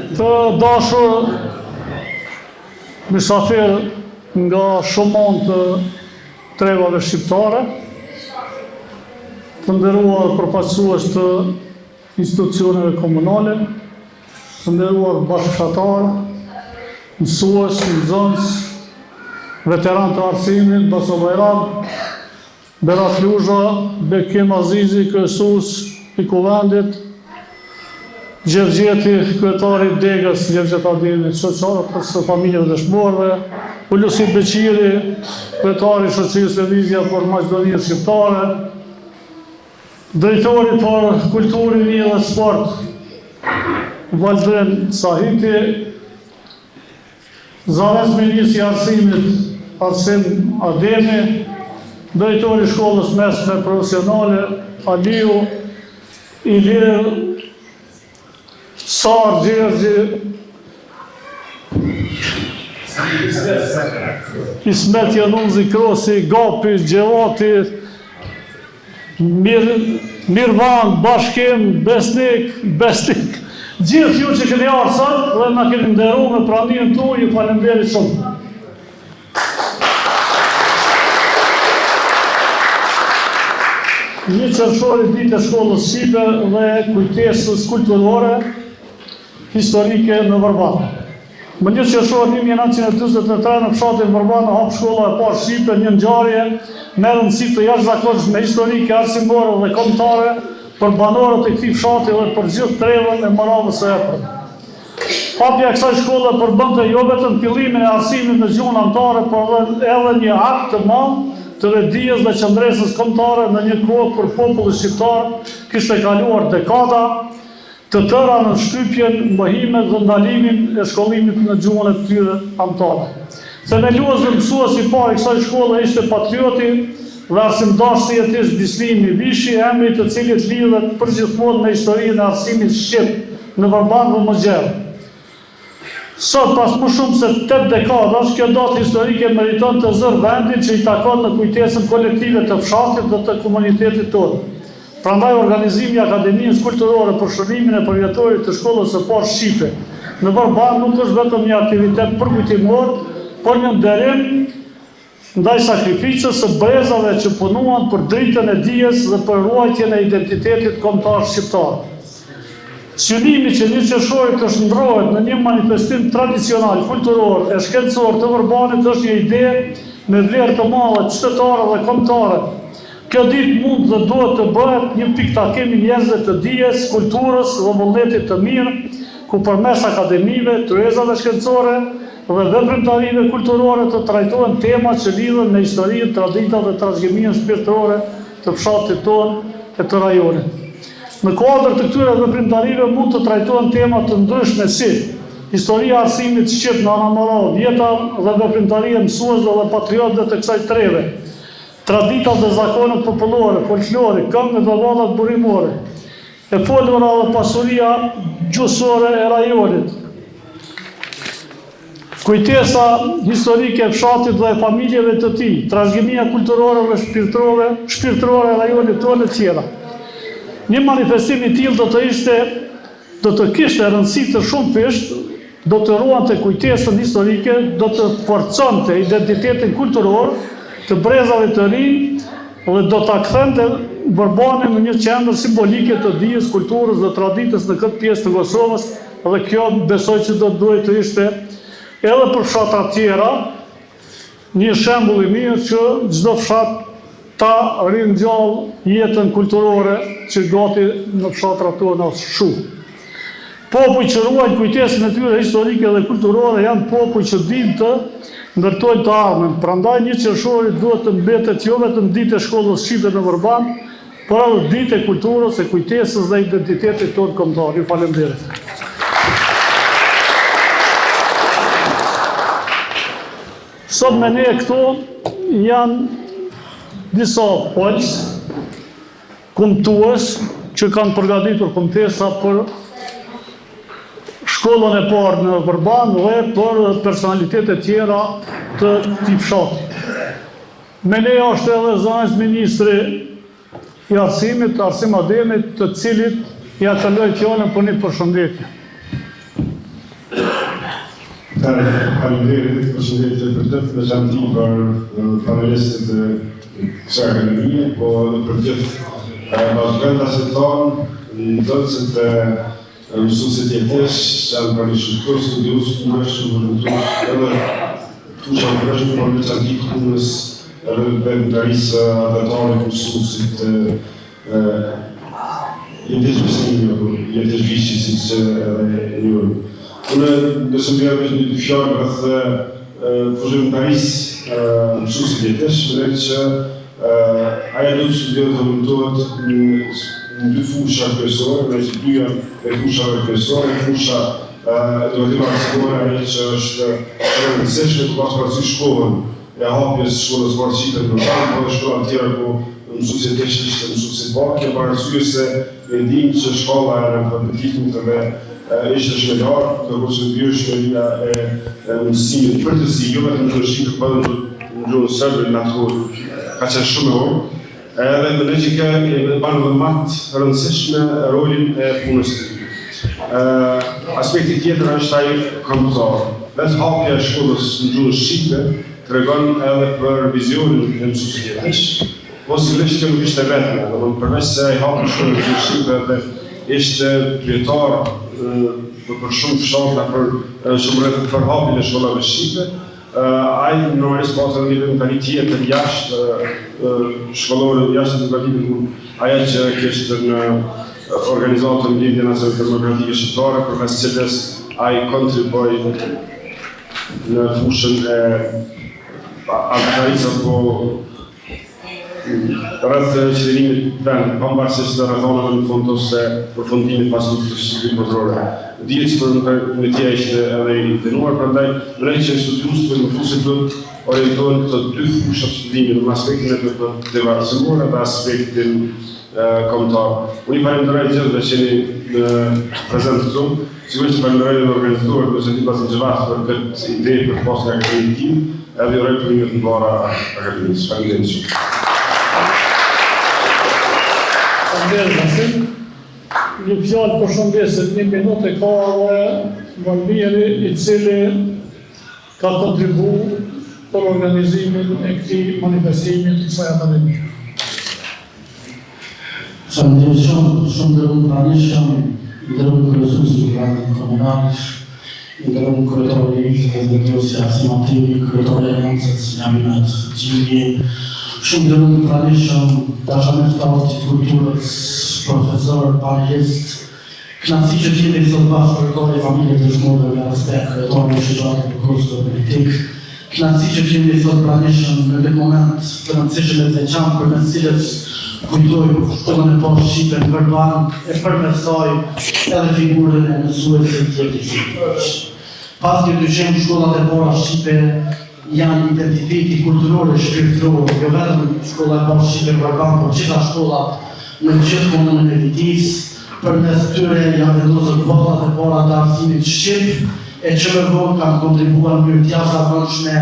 Të dashur mysafirë nga shumë anë të trevave shqiptare, të nderuar përfaqësues të institucioneve komunale, të nderuar bashkëfshatarë, mësues, nxënës, veteranë të arsimit, Baca Bajram, Berat Luzha, Bekim Azizi, kryesues i Kuvendit, Xhevgjeti, kryetar i degës Xhevgjet Ademi, Shoqatës së Familjeve Dëshmorëve, Hulusi Beqiri, kryetar i Shoqërisë Lëvizja për Maqedoninë Shqiptare, drejtori për Kulturë, Rini dhe Sport, Valdrin Sahiti, Zëvendësministri i Arsimit, Arsim Ademi, drejtori i Shkollës Mesme Profesionale, Aliu, Ilir, Sarë Gjergji, Ismet Januzi, Krosi, Gapi, Xhevati, Mir, Mirvan, Bashkim, Besnik, Besnik, gjithë ju që keni ardhë sot dhe na keni nderu me praninë tuaj, ju faleminderit shumë. Një qershori ditë e shkollës shqipe dhe kujtesës kulturore historike në Vërban. Më një qershor 1943 në fshatin Vërban u hap shkolla e parë shqipe, një ngjarje me rëndësi të jashtëzakonshme historike, arsimore dhe kombëtare për banorët e këtij fshati dhe për gjithë trevën e Moravës së Epërme. Hapja e kësaj shkolle përbënte jo vetëm fillimin e arsimit në gjuhën amtare, por edhe një akt të madh të vetëdijes dhe qëndresës kombëtare në një kohë kur populli shqiptar kishte kaluar dekada të tëra nën shtypjen, mohimet dhe ndalimin e shkollimit në gjuhën e tyre amtare. Themelues dhe mësues i parë i kësaj shkolle ishte patrioti dhe arsimdashësi Jetish Bislimi Vishi, emri i të cilit lidhet përgjithmonë me historinë e arsimit shqip në Vërban dhe më gjerë. Sot, pas më shumë se tetë dekadash, kjo datë historike meriton të zërë vendin që i takon në kujtesën kolektive të fshatit dhe të komunitetit tonë. Prandaj organizimi i Akademisë Kulturore për shënimin e përvjetorit të shkollës së parë shqipe në Vërban nuk është vetëm një aktivitet përkujtimor, por një nderim ndaj sakrificës së brezave që punuan për dritën e dijes dhe për ruajtjen e identitetit kombëtar shqiptar. Synimi që një qershori të shndërrohet në një manifestim tradicional, kulturor e shkencor të Vërbanit është një ide me vlerë të madhe qytetare dhe kombëtare. Kjo ditë mund dhe duhet të bëhet një pikëtakim i njerëzve të dijes, kulturës dhe vullnetit të mirë, ku përmes akademive, tryezave shkencore dhe veprimtarive kulturore të trajtohen tema që lidhen me historinë, traditat dhe trashëgiminë shpirtërore të fshatit tonë e të rajonit. Në kuadër të këtyre veprimtarive mund të trajtohen tema të ndryshme si, historia e arsimit shqip në Anamoravë, jeta dhe veprimtaria e mësuesve dhe patriotëve të kësaj treve, traditat dhe zakonet popullore, folklori, këngët dhe vallet burimore, E folura dhe pasuria gjuhësore e rajonit. Kujtesa historike e fshatit dhe e familjeve të tij, trashëgimia kulturore dhe shpirtërore, shpirtërore e rajonit tonë e tjera. Një manifestim i tillë do të ishte do të kishte rëndësi të shumëfishtë, do të ruante kujtesën historike, do të forconte identitetin kulturor të brezave të rinj dhe do ta kthente Vërbanin në një qendër simbolike të dijes, kulturës dhe traditës në këtë pjesë të Kosovës dhe kjo besoj që do të duhej të ishte edhe për fshatrat tjera, Një shembull i mirë që çdo fshat ta ringjallë jetën kulturore që gati në fshatrat tona është shu. Popujt që ruajnë kujtesën e tyre historike dhe kulturore janë popuj që dinë të ndërtojnë të ardhmen. Prandaj një qershori duhet të mbetet jo vetëm ditë e shkollës shqipe në Vërban, por edhe ditë e kulturës, e kujtesës dhe identitetit tonë kombëtar. Ju faleminderit. Sot me ne këtu janë disa folës, kumtues, që kanë përgatitur kumtesa për shkollën e parë në Vërban dhe për personalitete tjera të këtij fshati. Me ne është edhe zëvendësministri i Arsimit, Arsim Ademi, të cilit ia kaloj fjalën për një përshëndetje. Faleminderit, përshëndetje për të gjithë, veçanti për panelistët e kësaj akademie, po edhe për gjithë bashkëvendasit tonë, nxënësit e mësuesit jetish, që janë pranishëm këtu, studiues të ndryshëm, hulumtues, edhe fusha të ndryshme, por veçanti të punës edhe veprimtarisë atdhetare të mësuesit Jetish Bislimi apo Jetish Viçi, siç edhe e njohim. Unë nëse më lejoni veç një fjalë rreth fushëveprimtarisë mësuesit Jetish, mendoj që ajo duhet të studiohet dhe hulumtohet në dy fusha kryesore, mendoj që dy janë prej fushave kryesore, fusha edukative arsimore, ajo që është e rëndësishme të pas parasysh kohën e hapjes së shkollës së parë shqipe në Vërban, po edhe shkolla të tjera ku mësuesi Jetish ishte mësuesi i parë, kjo për arsye se e dimë që shkalla e analfabetizmit edhe ishte shumë e lartë, ndërkohë që vijueshmëria e mësimit në përgjithësi, jo vetëm në gjuhën shqipe, po edhe në gjuhën serbe në atë kohë ka qenë shumë e ulët. Edhe mendoj që kjo e bën edhe më të rëndësishme rolin e punës së tij. Aspekti tjetër është ai kombëtar. Vetë hapja e shkollës në gjuhën shqipe tregon edhe për vizionin e mësuesit Jetish, po sigurisht kjo nuk ishte e vetmja, domethënë përveç se ai hapi shkollën në gjuhën shqipe dhe ishte kryetar për shumë fshatra, për shumë rrethe për hapjen e shkollave shqipe, Ai normalisht pati edhe një veprimtari tjetër jashtë shkollore, jashtë edukativit, ajo që kishte në organizatën Lidhja Nacional Demokratike Shqiptare, përmes cilës ai kontribuoi në fushën e atdhetarisë apo rreth çlirimit të vendit, pavarësisht rrethanave në fund ose përfundimit pas luftës së dytë botërore. Dihet që për me tja ishte edhe i dënuar, prandaj mendoj që studiuesit dhe mësuesit duhet orientohen këto dy fusha të studimit, në aspektin edukativ arsimor dhe aspektin kombëtar. Unë i falenderoj të gjithëve që jeni prezent këtu. Sigurisht që falenderoj edhe organizatorët, me qëllim pas në Xhevat për këtë ide për të pasur një akademi të tillë, edhe i uroj punime të mbara akademisë. Faleminderit shumë. Faleminderit Rasim. Një fjalë përshëndetëse, një minutë e ka edhe Valmiri, i cili ka kontribu për organizimin e këtij manifestimi të kësaj akademie. Faleminderit shumë, shumë nderuar të pranishëm, i nderuar kryesues i Kuvendit Komunal, i nderuar kryetar i Lëvizjes Vetëvendosje Arsim Altini, kryetare e Aleancës Jaminet Gjini, shumë nderuar të pranishëm, dashamirë të artit, kulturës, profesor, panelist, kënaqësi që të jemi sot bashkë kryetari i familjes dëshmorëve me respekt, kryetari i shoqatës të burgosurve politik, Kënaqësi që të jemi sot pranishëm në këtë moment të rëndësishëm e të veçantë përmes cilës kujtojmë shkollën e parë shqipe në Vërban e përmes saj edhe figurën e mësuesit Jetish Viçit. Pa asnjë dyshim shkollat e para shqipe janë identiteti kulturor e shpirtëror, jo vetëm shkolla e parë shqipe në Vërban, por gjitha shkollat në gjithë komunën e Vitisë, përmes tyre janë vendosur bazat e para të arsimit shqip, e që më vonë kanë kontribuar në mënyrë të jashtëzakonshme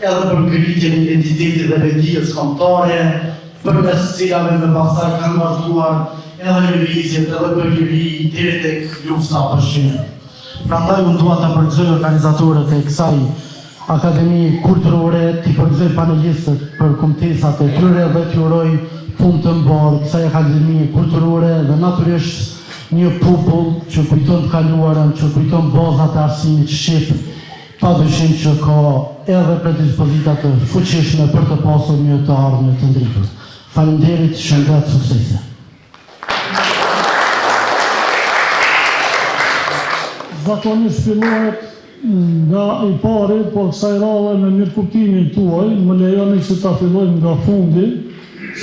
edhe për ngritjen e identitetit dhe vetëdijes kombëtare, përmes të cilave më pastaj kanë vazhduar edhe lëvizjet edhe për liri deri tek lufta për çlirim. Prandaj unë dua të përgëzoj organizatorët e kësaj Akademie Kulturore, t'i përgëzoj panelistët për kumtesat e tyre dhe t'i uroj punë të mbarë kësaj Akademie Kulturore dhe natyrisht Një popull që kujton të kaluarën, që kujton bazat e arsimit shqip, pa dyshim që ka edhe predispozita të fuqishme për të pasur një të ardhme të ndritur. Faleminderit, shëndet, suksese! Zakonisht fillohet nga i pari, por kësaj radhe me mirëkuptimin tuaj, më lejoni që ta fillojmë nga fundi,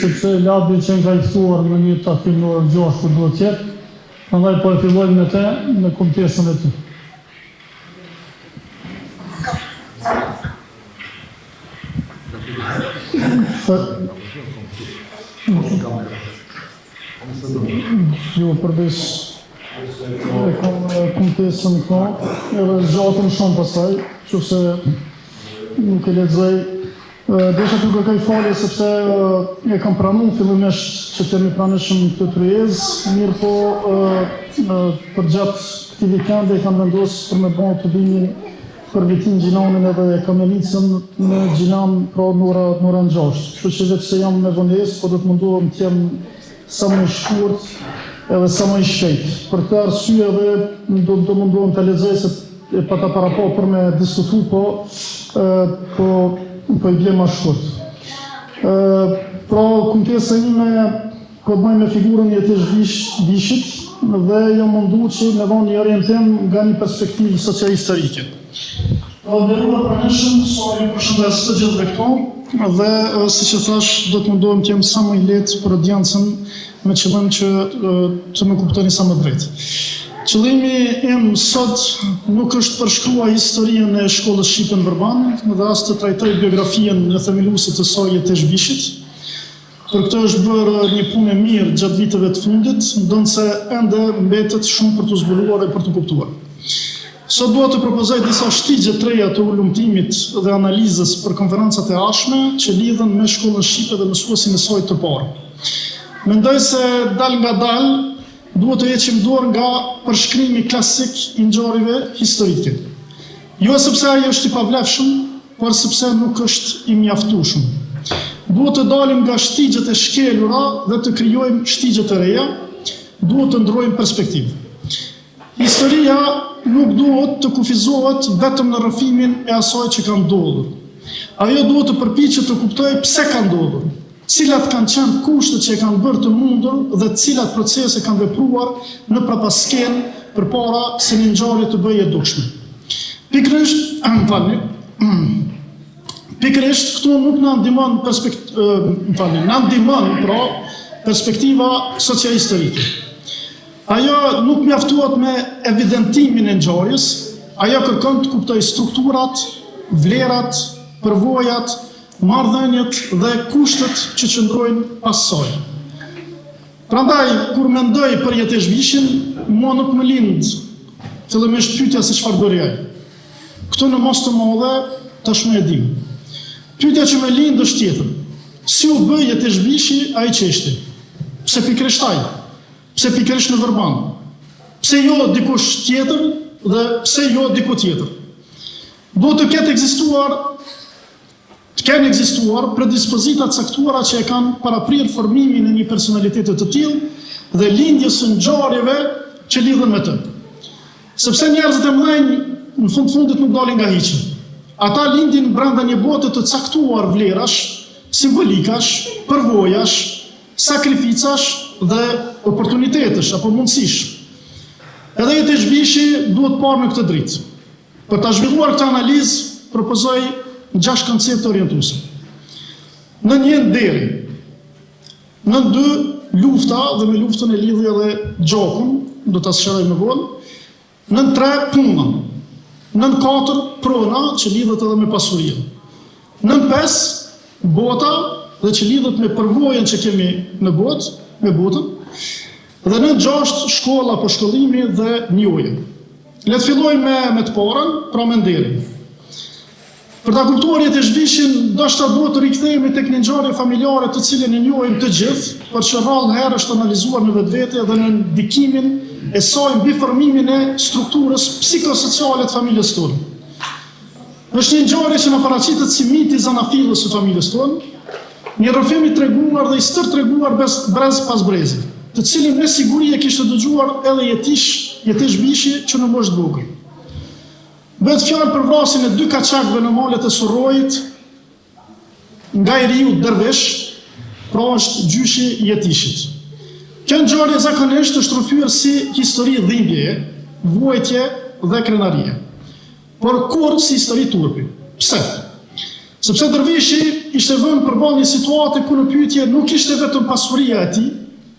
sepse Labi qenka i ftuar në një takim në orën 6 ku duhet të jetë, prandaj po e fillojmë me te, me kumtesën e tij. Jo, përveç e kam kumtesën këtu, edhe zgjatëm shumë pastaj, që se nuk e lexoj. Desha t'ju kërkoj falje sepse e kam pranu fillimisht që të jemi pranishëm në këtë tryezë, mirëpo përgjatë këtij vikendi e kam vendosë për me bo tubimin. për Vitinë Gjilanin edhe Kamenicën në Gjilan pra në ora në orën 6. Kështu që veçse jam me vonesë, po do të mundohem të jem sa më i shkurt edhe sa më i shpejt. Për këtë arsye edhe do do mundohem të lexoj se e pata parapa për me diskutu, po po po i bie më shkurt. Ë pra kumtesa ime ka të bëjë me figurën e Jetish Vish, Vishit dhe jam mundu që me dhonë një orientim nga një perspektivë sociohistorike. Të nderuar të pranishëm, sa ju përshëndes të gjithëve këtu dhe siç e thash, do të mundohem të jem sa më i lehtë për audiencën me qëllim që të më kuptoni sa më drejt. Qëllimi im sot nuk është të përshkruaj historinë e shkollës shqipe në Vërban dhe as të trajtoj biografinë e themeluesit të saj Jetish Vishit. Për këtë është bërë një punë e mirë gjatë viteve të fundit, ndonëse ende mbetet shumë për t'u zbuluar e për t'u kuptuar. Sot dua të propozoj disa shtigje të reja të hulumtimit dhe analizës për konferencat e ardhshme që lidhen me shkollën shqipe dhe mësuesin e saj të parë. Mendoj se dalëngadalë duhet të heqim dorë nga përshkrimi klasik i ngjarjeve historike. Jo sepse ai është i pavlefshëm, por sepse nuk është i mjaftueshëm. Duhet të dalim nga shtigjet e shkelura dhe të krijojmë shtigje të reja, duhet të ndrojmë perspektivë. Historia nuk duhet të kufizohet vetëm në rrëfimin e asaj që ka ndodhur. Ajo duhet të përpiqet të kuptojë pse ka ndodhur, cilat kanë qenë kushtet që e kanë bërë të mundur dhe cilat procese kanë vepruar në prapaskenë përpara se një ngjarje të bëhej e dukshme. Pikërisht, më falni, pikërisht këtu nuk na ndihmon perspekt, më falni, na ndihmon pra perspektiva sociohistorike. Ajo nuk mjaftohet me evidentimin e ngjarjes, ajo kërkon të kuptojë strukturat, vlerat, përvojat, marrëdhëniet dhe kushtet që qëndrojnë pas saj. Prandaj, kur mendoj për Jetish Vishin, mua nuk më lind fillimisht pyetja se çfarë bëri ai. Këtë në masë të madhe tashmë e dimë. Pyetja që më lind është tjetër. Si u bë Jetish Vishi ai që ishte? Pse pikërisht ai? Pse pikërisht në Vërban? Pse jo dikush tjetër dhe pse jo diku tjetër? Duhet të ketë ekzistuar të kenë ekzistuar predispozita të caktuara që e kanë paraprirë formimin e një personaliteti të tillë dhe lindjes së ngjarjeve që lidhen me të. Sepse njerëzit e mëdhenj në fund të fundit nuk dalin nga hiçi. Ata lindin brenda një bote të caktuar vlerash, simbolikash, përvojash, sakrificash dhe oportunitetesh apo mundësish. Edhe Jetish Vishi duhet parë në këtë dritë. Për ta zhvilluar këtë analizë, propozoj gjashtë koncepte orientuese. Nën një nderi. Nën dy lufta dhe me luftën e lidhi edhe gjakun, do ta sqaroj më vonë. Nën tre puna. Nën katër prona që lidhet edhe me pasurinë. Nën pesë bota dhe që lidhet me përvojën që kemi në botë, me botën. Dhe nën gjashtë shkolla apo shkollimi dhe njohja. Le të fillojmë me me të parën, pra me nderin. Për ta kuptuar Jetish Vishin, ndoshta duhet të rikthehemi tek një ngjarje familjare të cilën e njohim të gjithë, por që rrallë herë është analizuar në vetvete dhe në ndikimin e saj mbi formimin e strukturës psikosociale të familjes tonë. Është një ngjarje që na paraqitet si miti i zanafillës së familjes tonë, një rrëfim i treguar dhe i stërtreguar brez pas brezi, të cilin me siguri e kishte dëgjuar edhe Jetish, Jetish Vishi që në moshë të vogël. Bëhet fjalë për vrasjen e dy kaçakëve në malet e Surroit nga i riu Dervish, pra është gjyshi i Jetishit. Kjo ngjarje zakonisht është rrëfyer si histori dhimbjeje, vuajtje dhe krenarie. Por kurrë si histori turpi. Pse? Sepse Dervishi ishte vënë përballë një situate ku në pyetje nuk ishte vetëm pasuria e tij,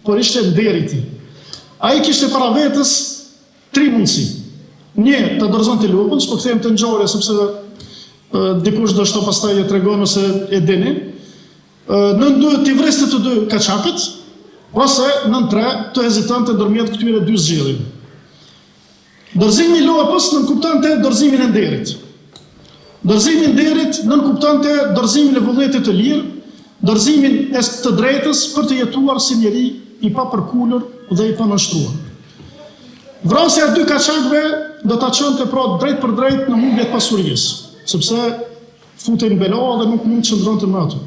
por ishte nderi i tij. Ai kishte para vetes tri mundësi. Një, ta dorëzonte lopën, s'po kthehem te ngjarja sepse dikush ndoshta pastaj e tregon ose e dini. Nën dy, t'i vriste të dy kaçakët, ose nën tre, të hezitonte ndërmjet këtyre dy zgjedhjeve. Dorëzimi i lopës nënkuptonte dorëzimin e nderit. Dorëzimi i nderit nënkuptonte dorëzimin e vullnetit të lirë, dorëzimin e të drejtës për të jetuar si njeri i papërkulur dhe i panënshtruar. Vrasja e dy kaçakëve do ta çonte pra drejtpërdrejt në humbje të pasurisë, sepse futej në bela dhe nuk mund të qëndronte më aty.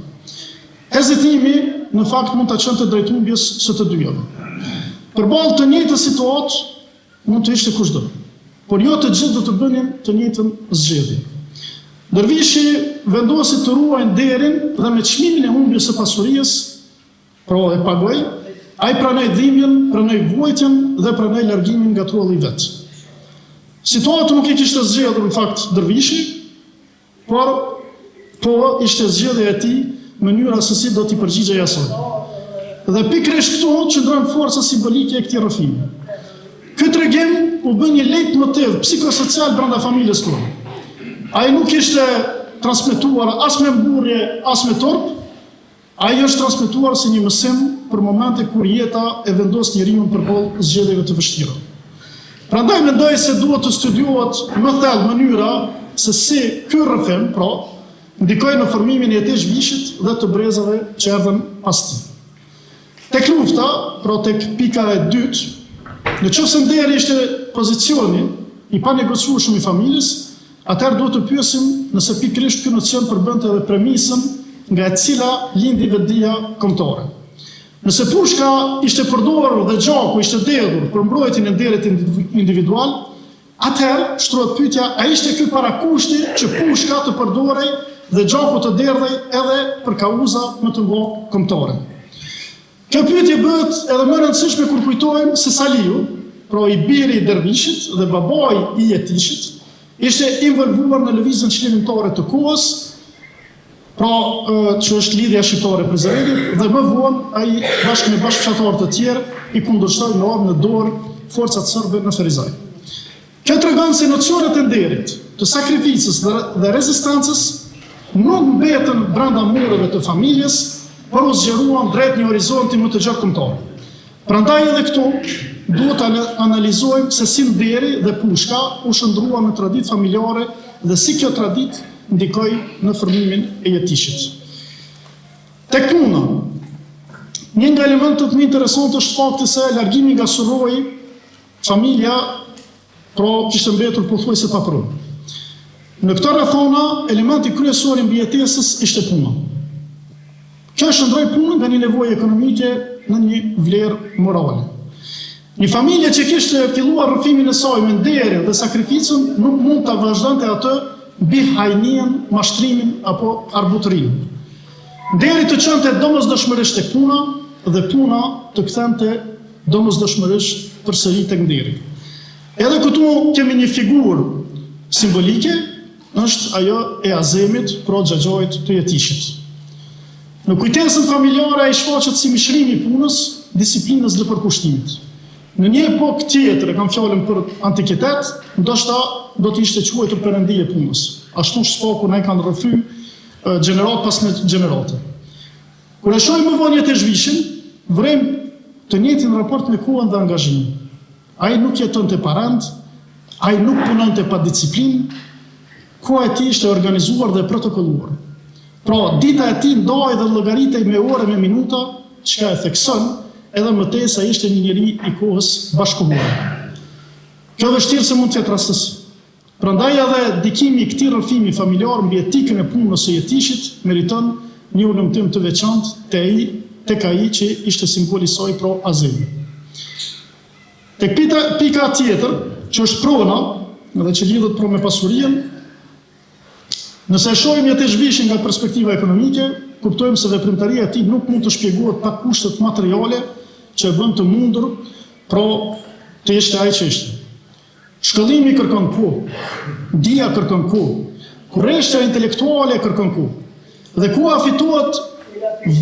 Hezitimi, në fakt, mund ta çonte drejt humbjes së të dyjave. Përballë të njëjtës situatë mund të ishte kushdo, por jo të gjithë do të bënin të njëjtën zgjedhje. Dervishi vendosi të ruajë nderin dhe me çmimin e humbjes së pasurisë, Pra e pagoi, ai pranoi dhimbjen, pranoi vuajtjen dhe pranoi largimin nga trualli i vet. Situatën nuk e kishte zgjedhur në fakt Dervishi, por po ishte zgjedhja e tij mënyra se si do t'i përgjigjej asaj. Dhe pikërisht këtu qëndron forca simbolike e këtij rrëfimi. Ky tregim u bë një lejtmotiv psikosocial brenda familjes tonë. Ai nuk ishte transmetuar as me mburrje, as me turp, Ai është transmetuar si një mësim për momente kur jeta e vendos njeriun përballë zgjedhjeve të vështira. Prandaj mendoj se duhet të studiohet më thellë mënyra se si ky rrëfim, pra, ndikoi në formimin e Jetish Vishit dhe të brezave që erdhën pas tij. Tek lufta, pra tek pika e dytë, në qoftë se nderi ishte pozicioni i panegociueshëm i familjes, Atëherë duhet të pyesim nëse pikërisht ky nocion përbënte edhe premisën nga e cila lindi vetëdija kombëtare. Nëse pushka ishte përdorur dhe gjaku ishte derdhur për mbrojtjen e nderit individual, atëherë shtrohet pyetja a ishte ky parakushti që pushka të përdorej dhe gjaku të derdhej edhe për kauza më të mëdha kombëtare. Kjo pyetje bëhet edhe më e rëndësishme kur kujtojmë se Saliu, pra i biri i Dervishit dhe babai i Jetishit, ishte involvuar në lëvizjen çlirimtare të kohës, pra që është Lidhja Shqiptare e Prizrenit, dhe më vonë ai bashkë me bashkëfshatarë të tjerë i kundërshtoi me armë në dorë forcat serbe në Ferizaj. Kjo tregon se nocionet e nderit, të sakrificës dhe dhe rezistencës nuk mbetën brenda mureve të familjes, por u zgjeruan drejt një horizonti më të gjerë kombëtar. Prandaj edhe këtu duhet të analizojmë se si nderi dhe pushka u shndërruan në traditë familjare dhe si kjo traditë ndikoi në formimin e Jetishit. Tek puna. Një nga elementët më interesantë është fakti se largimi nga Surroi Familja, pra, kishte mbetur pothuajse pa pronë. Në këto rrethana, elementi kryesor i mbijetesës ishte puna. Kjo e shndërroi punën nga një nevojë ekonomike në një vlerë morale. Një familje që kishte filluar rrëfimin e saj me nderin dhe sakrificën nuk mund ta vazhdonte atë mbi hajninë, mashtrimin apo harbutërinë. Nderi të çonte domosdoshmërisht tek puna dhe puna të kthente domosdoshmërisht përsëri tek nderi. Edhe këtu kemi një figurë simbolike, është ajo e Azemit, pra xhaxhait të Jetishit. Në kujtesën familjare ai shfaqet si mishërimi i punës, disiplinës dhe përkushtimit. Në një epokë tjetër, e kam fjalën për antikitet, ndoshta do të ishte quajtur perëndi e punës. Ashtu së paku na e kanë rrëfy gjeneratë pas gjenerate. Kur e shohim më vonë Jetish Vishin, vërejmë të njëjtin raport me kohën dhe angazhimin. Ai nuk jetonte pa rend, ai nuk punonte pa disiplinë, koha e tij ishte e organizuar dhe e protokolluar. Pra, dita e tij ndahej dhe llogaritej me orë e me minuta, çka e thekson edhe më tej se ai ishte një njeri i kohës bashkëkohore. Kjo vështirë se mund të jetë rastësi. Prandaj edhe ndikimi i këtij rrëfimi familjar mbi etikën e punës së Jetishit meriton një hulumtim të veçantë te ai, tek ai që ishte simboli i saj pra Azemi. Tek pita, pika tjetër, që është prona dhe që lidhet pra me pasurinë, nëse e shohim Jetish Vishin nga perspektiva ekonomike, kuptojmë se veprimtaria e tij nuk mund të shpjegohet pa kushtet materiale që e bënë të mundur, pra të ishte ai që ishte. Shkollimi kërkon kohë, dija kërkon kohë, kureshtja intelektuale kërkon kohë. Dhe koha fitohet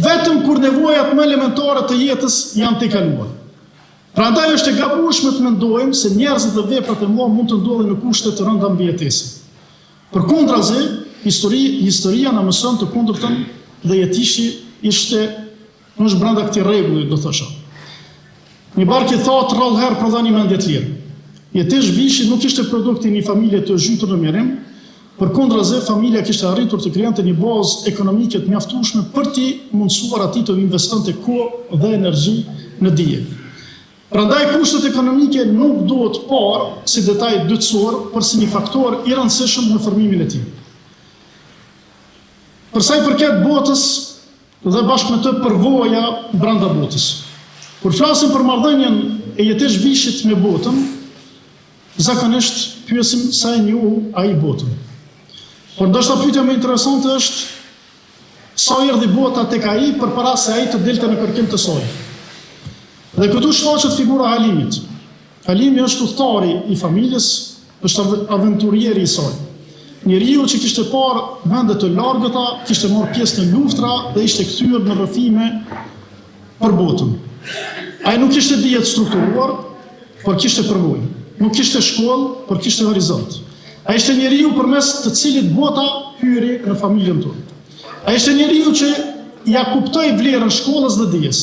vetëm kur nevojat më elementare të jetës janë tejkaluar. Prandaj është e gabueshme të mendojmë se njerëzit dhe veprat e mëdha mund të ndodhin në kushte të rënda mbijetese. Përkundrazi, histori, historia na mëson të kundërtën dhe Jetishi ishte Është brenda këtij rregulli, do thosha. Një bark i thatë rrallë herë prodhon një mendje të lirë. Jetish Vishi nuk ishte produkt i një familje të zhytur në mjerim, përkundrazi familja kishte arritur të krijonte një bazë ekonomike të mjaftueshme për t'i mundësuar atij të investonte kohë dhe energji në dije. Prandaj kushtet ekonomike nuk duhet parë si detaj dytësor, por si një faktor i rëndësishëm në formimin e tij. Për sa i përket botës dhe bashkë me të përvoja brenda botës. Kur flasim për marrëdhënien e Jetish Vishit me botën, zakonisht pyesim sa e njohu ai botën. Por ndoshta pyetja më interesante është Sa erdhi bota tek ai përpara se ai të dilte në kërkim të saj. Dhe këtu shfaqet figura e Halimit. Halimi është udhëtari i familjes, është aventurieri i saj. Njeriu që kishte parë vende të largëta, kishte marrë pjesë në luftra dhe ishte kthyer në rrëfime për botën. Ai nuk kishte dije të strukturuar, por kishte përvojë. Nuk kishte shkollë, por kishte horizont. Ai ishte njeriu përmes të cilit bota hyri në familjen tonë. Ai ishte njeriu që ia kuptoi vlerën shkollës dhe dijes.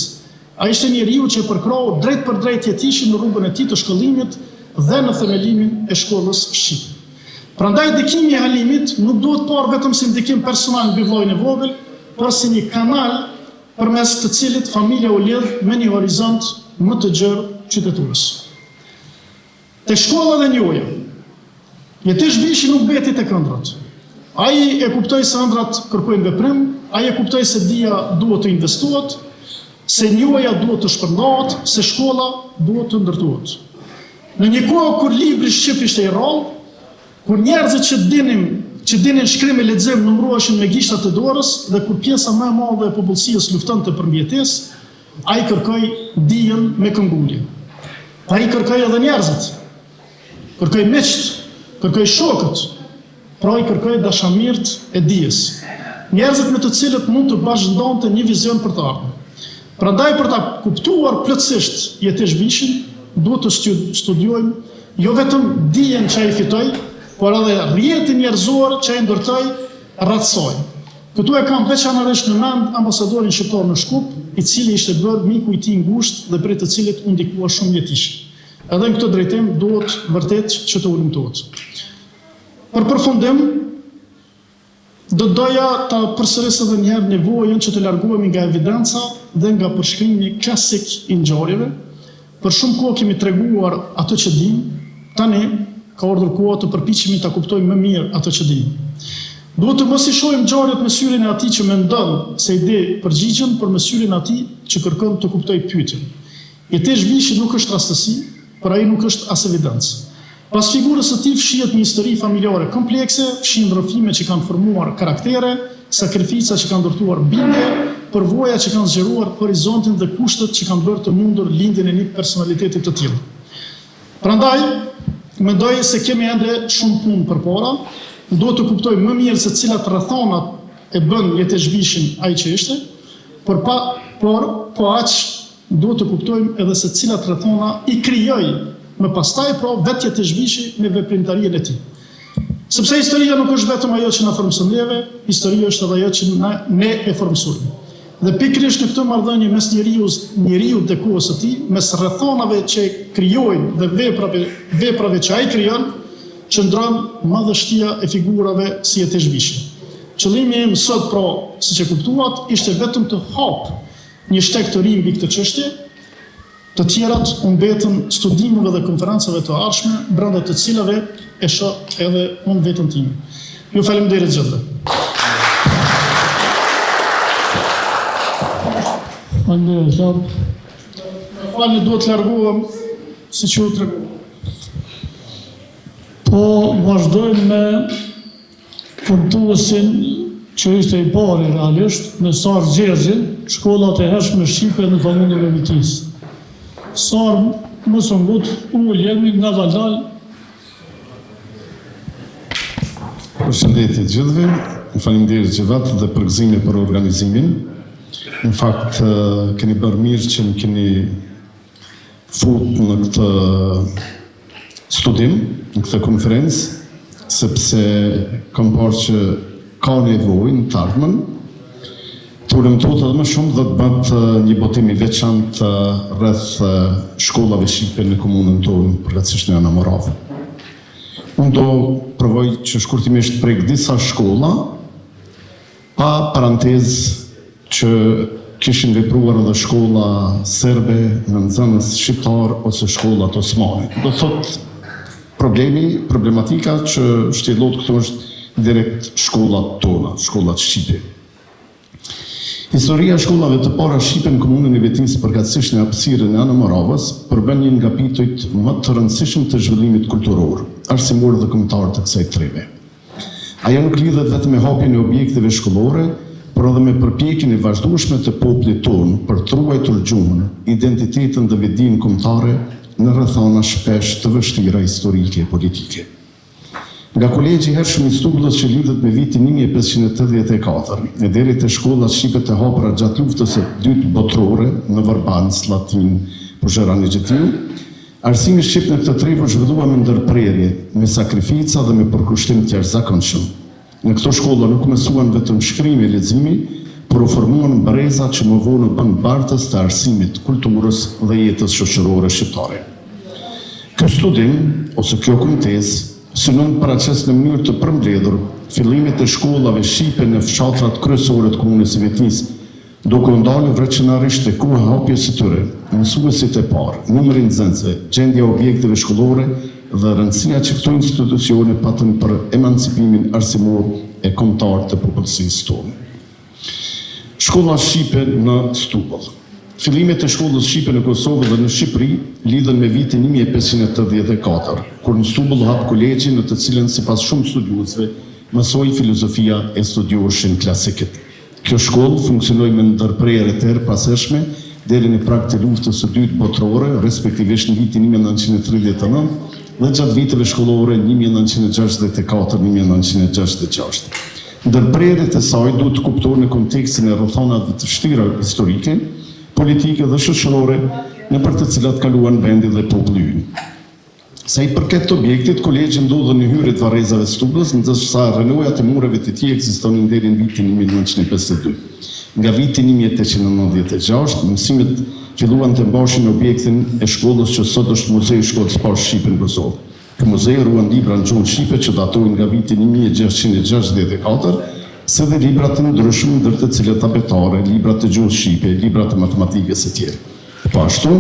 Ai ishte njeriu që e përkrahu drejtpërdrejt Jetishin në rrugën e tij të shkollimit dhe në themelimin e shkollës shqipe. Prandaj ndikimi i Halimit nuk duhet parë vetëm si ndikim personal mbi vëllain e vogël, por si një kanal përmes të cilit familja u lidh me një horizont më të gjerë qytetërues. Te shkolla dhe njohja. Jetish Vishi nuk mbeti tek ëndrrat. Ai e kuptoi se ëndrrat kërkojnë veprim, ai e kuptoi se dija duhet të investohet, se njohja duhet të shpërndahet, se shkolla duhet të ndërtohet. Në një kohë kur libri shqip ishte i rrallë, kur njerëzit që dinim, që dinin shkrim e lexim numëroheshin me gishtat e dorës dhe kur pjesa më e madhe e popullsisë luftonte për mbijetesë, Ai kërkoi dijen me këmbëngulje. Ai kërkoi edhe njerëzit. Kërkoi miqtë, kërkoi shokët, pra i kërkoi dashamirët e dijes. Njerëzit me të cilët mund të bashkëndante një vizion për të ardhmen. Prandaj për ta kuptuar plotësisht Jetish Vishin, duhet të studiojmë jo vetëm dijen që ai fitoi, por edhe rrjetin njerëzor që ai ndërtoi rreth saj. Këtu e kam veçanërisht në mend ambasadorin shqiptar në Shkup, i cili ishte bërë miku i tij i ngushtë dhe prej të cilit u ndikua shumë Jetishi. Edhe në këtë drejtim duhet vërtet që të hulumtohet. Për përfundim, do të doja ta përsëris edhe një herë nevojën që të largohemi nga evidenca dhe nga përshkrimi klasik i ngjarjeve, Për shumë kohë kemi treguar atë që dimë, tani ka ardhur koha të përpiqemi ta kuptojmë më mirë atë që dimë. Duhet të mos i shohim ngjarjet me syrin e atij që mendon se i di përgjigjen, por me syrin e atij që kërkon të kuptojë pyetjen. Jetish Vishi nuk është rastësi, por ai nuk është as evidencë. Pas figurës së tij fshihet një histori familjare komplekse, fshihen rrëfime që kanë formuar karaktere, sakrifica që kanë ndërtuar bindje, përvoja që kanë zgjeruar horizontin dhe kushtet që kanë bërë të mundur lindjen e një personaliteti të tillë. Prandaj, mendoj se kemi ende shumë punë përpara, duhet të kuptojmë më mirë se cilat rrethana e bënë Jetish Vishin ai që ishte, por pa por po aq Duhet të kuptojmë edhe se cilat rrethana i krijoi më pastaj, pra vetë Jetish Vishi me veprimtarinë e tij. Sepse historia nuk është vetëm ajo që na formëson neve, historia është edhe ajo që na, ne e formësojmë. Dhe pikërisht në këtë marrëdhënie mes njeriut, njeriut dhe kohës së tij, mes rrethanave që e krijojnë dhe veprave, veprave që ai krijon, qëndron madhështia e figurave si Jetish Vishi. Qëllimi im sot pra, siç e kuptuat, ishte vetëm të hap Një shteg të ri mbi këtë çështje, të tjerat u mbeten studimeve dhe konferencave të ardhshme, brenda të cilave e shoh edhe unë veten time. Ju faleminderit gjithëve. Faleminderit shumë. Më falni, duhet të largohem, siç ju tregova. Po vazhdojmë me Kumtuesin që ishte i pari realisht, me Sarë Gjergjin, shkollat e hershme shqipe në komunën e Vitisë. Sarë, mos u ngut, ul jemi ngadalë dalë. Përshëndetje të gjithëve, faleminderit Xhevat dhe përgëzime për organizimin. Në fakt keni bërë mirë që më keni fut në këtë studim, në këtë konferencë, sepse kam parë që ka nevojë në të ardhmen të hulumtohet edhe më shumë dhe të bëhet një botim i veçantë rreth shkollave shqipe në komunën tonë, përkatësisht në Anamoravë. Unë do provoj që shkurtimisht prek disa shkolla, Pa parantezë që kishin vepruar edhe shkolla serbe me nxënës shqiptarë ose shkollat osmane. Do thotë problemi, problematika që shtjellohet këtu është direkt shkollat tona, shkollat shqipe. Historia e shkollave të para shqipe në komunën e Vitisë, përkatësisht në hapësirën e Anamoravës, përbën një nga kapitujt më të rëndësishëm të zhvillimit kulturor, arsimor dhe kombëtar të kësaj treve. Ajo nuk lidhet vetëm me hapjen e objekteve shkollore, por edhe me përpjekjen e vazhdueshme të popullit tonë për të ruajtur gjuhën, identitetin dhe vetëdijen kombëtare në rrethana shpesh të vështira historike e politike. Nga Kolegji i hershëm i Stubllës që lidhet me vitin 1584 e deri te shkollat shqipe të hapura gjatë Luftës së Dytë Botërore në Vërban, Sllatinë, Pozheran e gjetiu, arsimi shqip në këtë trevë u zhvillua me ndërprerje, me sakrifica dhe me përkushtim të jashtëzakonshëm. Në këto shkolla nuk mësuan vetëm shkrimi e leximi, por u formuan breza që më vonë u bënë bartës të arsimit, kulturës dhe jetës shoqërore shqiptare. Ky studim, ose kjo kumtesë, synon të paraqesë në mënyrë të përmbledhur fillimet e shkollave shqipe në fshatrat kryesore të komunës së Vitisë, Duke u ndalur veçanërisht te koha e hapjes së tyre, mësuesit e parë, numri i nxënësve, gjendja e objekteve shkollore dhe rëndësia që këto institucione patën për emancipimin arsimor e kombëtar të popullsisë tonë. Shkolla shqipe në Stubëll. Fillimet e shkollës shqipe në Kosovë dhe në Shqipëri lidhen me vitin 1584, kur në Stubëll u hap kolegji në të cilën sipas shumë studiuesve mësohej filozofia e studioheshin klasikët. Kjo shkollë funksionoi me ndërprerje të herëpashershme deri në prag të Luftës së Dytë Botërore, respektivisht në vitin 1939 dhe gjatë viteve shkollore 1964 1966. Ndërprerjet e saj duhet të kuptohen në kontekstin e rrethanave të vështira historike, politike dhe shoqërore nëpër të cilat kaluan vendi dhe populli ynë. Sa i përket objektit, kolegji ndodhet në hyrje të varrezave të Stubllës, ndërsa rrënojat e mureve të tij ekzistonin deri në vitin 1952. Nga viti 1896, mësimet filluan të mbaheshin në objektin e shkollës që sot është Muzeu i Shkollës së Parë Shqipe në Kosovë. Ky muze ruan libra në gjuhën shqipe që datojnë nga viti 1664, si dhe libra të ndryshëm, ndër të cilët abetare, libra të gjuhës shqipe, libra të matematikës etj. Po ashtu,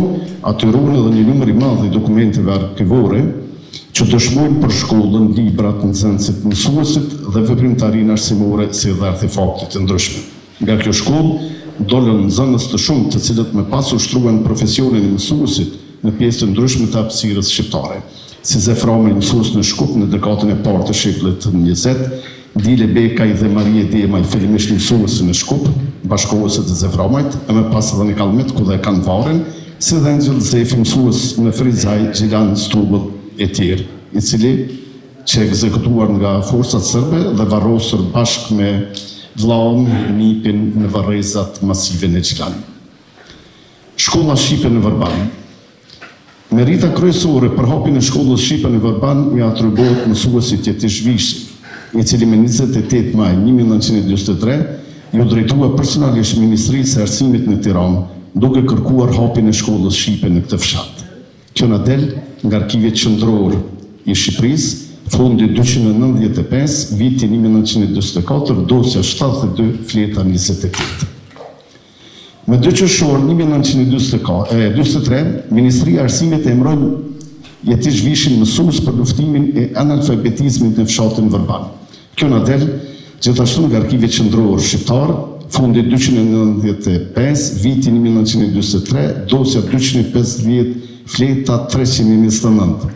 aty ruhen edhe një numër i madh i dokumenteve arkivore që dëshmojnë për shkollën, librat, nxënësit, mësuesit dhe veprimtarinë arsimore si dhe artefakte të ndryshme. Nga kjo shkollë dolën nxënës të shumtë të cilët më pas ushtruan profesionin e mësuesit në pjesë të ndryshme të hapësirës shqiptare, si Zef Ramaj mësues në Shkup në dekadën e parë të shekullit të 20, Dile Bekaj dhe Marie Demaj fillimisht mësuese në Shkup, bashkëkohëse të Zef Ramajt, e më pas edhe në Kallmet ku dhe e kanë varrin, si dhe Engjëll Zefi mësues në Ferizaj, Gjilan, Stubëll etj. I cili qe ekzekutuar nga forcat serbe dhe varrosur bashkë me vëllaun, nipin në varrezat masive në Gjilan. Shkolla shqipe në Vërban. Merita kryesore për hapjen e shkollës shqipe në Vërban i atribuohet mësuesit Jetish Vishi, i cili më 28 maj 1943 iu drejtua personalisht Ministrisë së Arsimit në Tiranë, duke kërkuar hapjen e shkollës shqipe në këtë fshat. Kjo na del nga Arkivi Qendror i Shqipërisë, fondi 295, viti 1944, dosja 72, fleta 28. Më 2 qershor 1943, Ministria e Arsimit e emëroi Jetish Vishin mësues për luftimin e analfabetizmit në fshatin Vërban. Kjo na del gjithashtu nga Arkivi Qendror Shqiptar, fondi 295, viti 1943, dosja 250, fleta 329.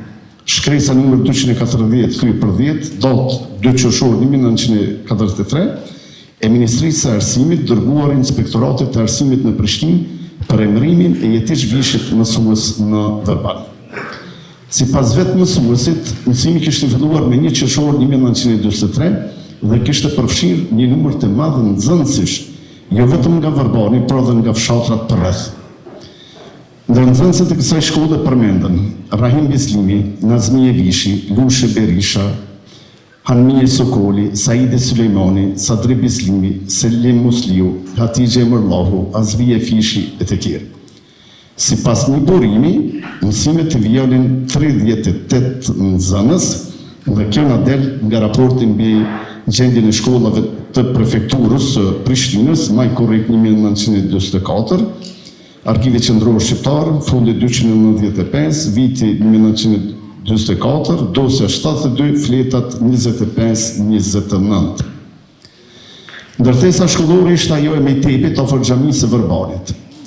Shkresa numër 240, thye për 10, datë 2 qershor 1943, e Ministrisë së Arsimit dërguar Inspektoratit të Arsimit në Prishtinë për emërimin e Jetish Vishit mësues në Vërban. Sipas vetë mësuesit, mësimi kishte filluar me 1 qershor 1943 dhe kishte përfshirë një numër të madh nxënësish, jo vetëm nga Vërbani, por edhe nga fshatrat përreth. Ndër nxënësit e kësaj shkolle përmenden, Rrahim Bislimi, Nazmije Vishi, Lushe Berisha, Hanmije Sokoli, Saide Sylejmani, Sadri Bislimi, Selim Musliu, Hatixhe Emërllahu, Azvije Fishi e të tjerë. Sipas një burimi, mësimet i vijonin 38 nxënës. Dhe kjo na del nga raporti mbi gjendjen e shkollave të prefekturës së Prishtinës, maj-korrik 1944, Arkivi Qendror Shqiptar, fondi 295, viti 1944, dosja 72, fletat 25-29. Ndërtesa shkollore ishte ajo e Mejtepit afër xhamisë së Vërbanit.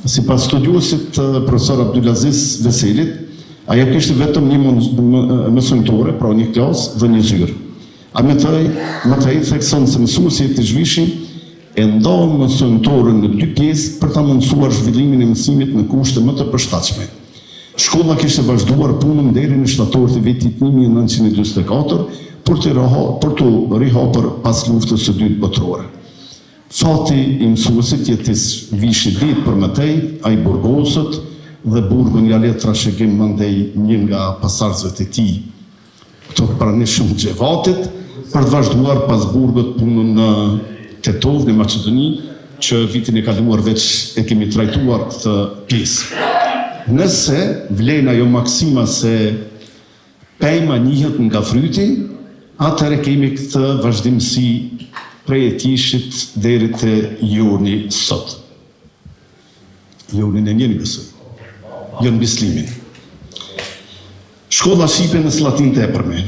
Sipas studiuesit profesor Abdylaziz Veselit, ajo kishte vetëm një mësonjëtore, pra një klasë dhe një zyrë. Ai më tej, më tej thekson se mësuesi Jetish Vishi e ndau mësonjëtoren në dy pjesë për ta mundësuar zhvillimin e mësimit në kushte më të përshtatshme. Shkolla kishte vazhduar punën deri në shtator të vitit 1944, për të për t'u rihapur pas Luftës së Dytë Botërore. Fati i mësuesit Jetis Vishi dihet për më tej, ai burgoset dhe burgun ia le trashëgim mandej një nga pasardhësve të tij. të pranishëm Xhevatit, për të vazhduar pas burgut punën në Tetovë, në Maqedoni, që vitin e kaluar veç e kemi trajtuar këtë pjesë. Nëse vlen ajo maksima se pema njihet nga fryti, atëherë kemi këtë vazhdimësi prej Jetishit deri te Joni sot. Jonin e njihni besoj. Jon Bislimin. Shkolla Shqipe në Sllatinë të Epërme.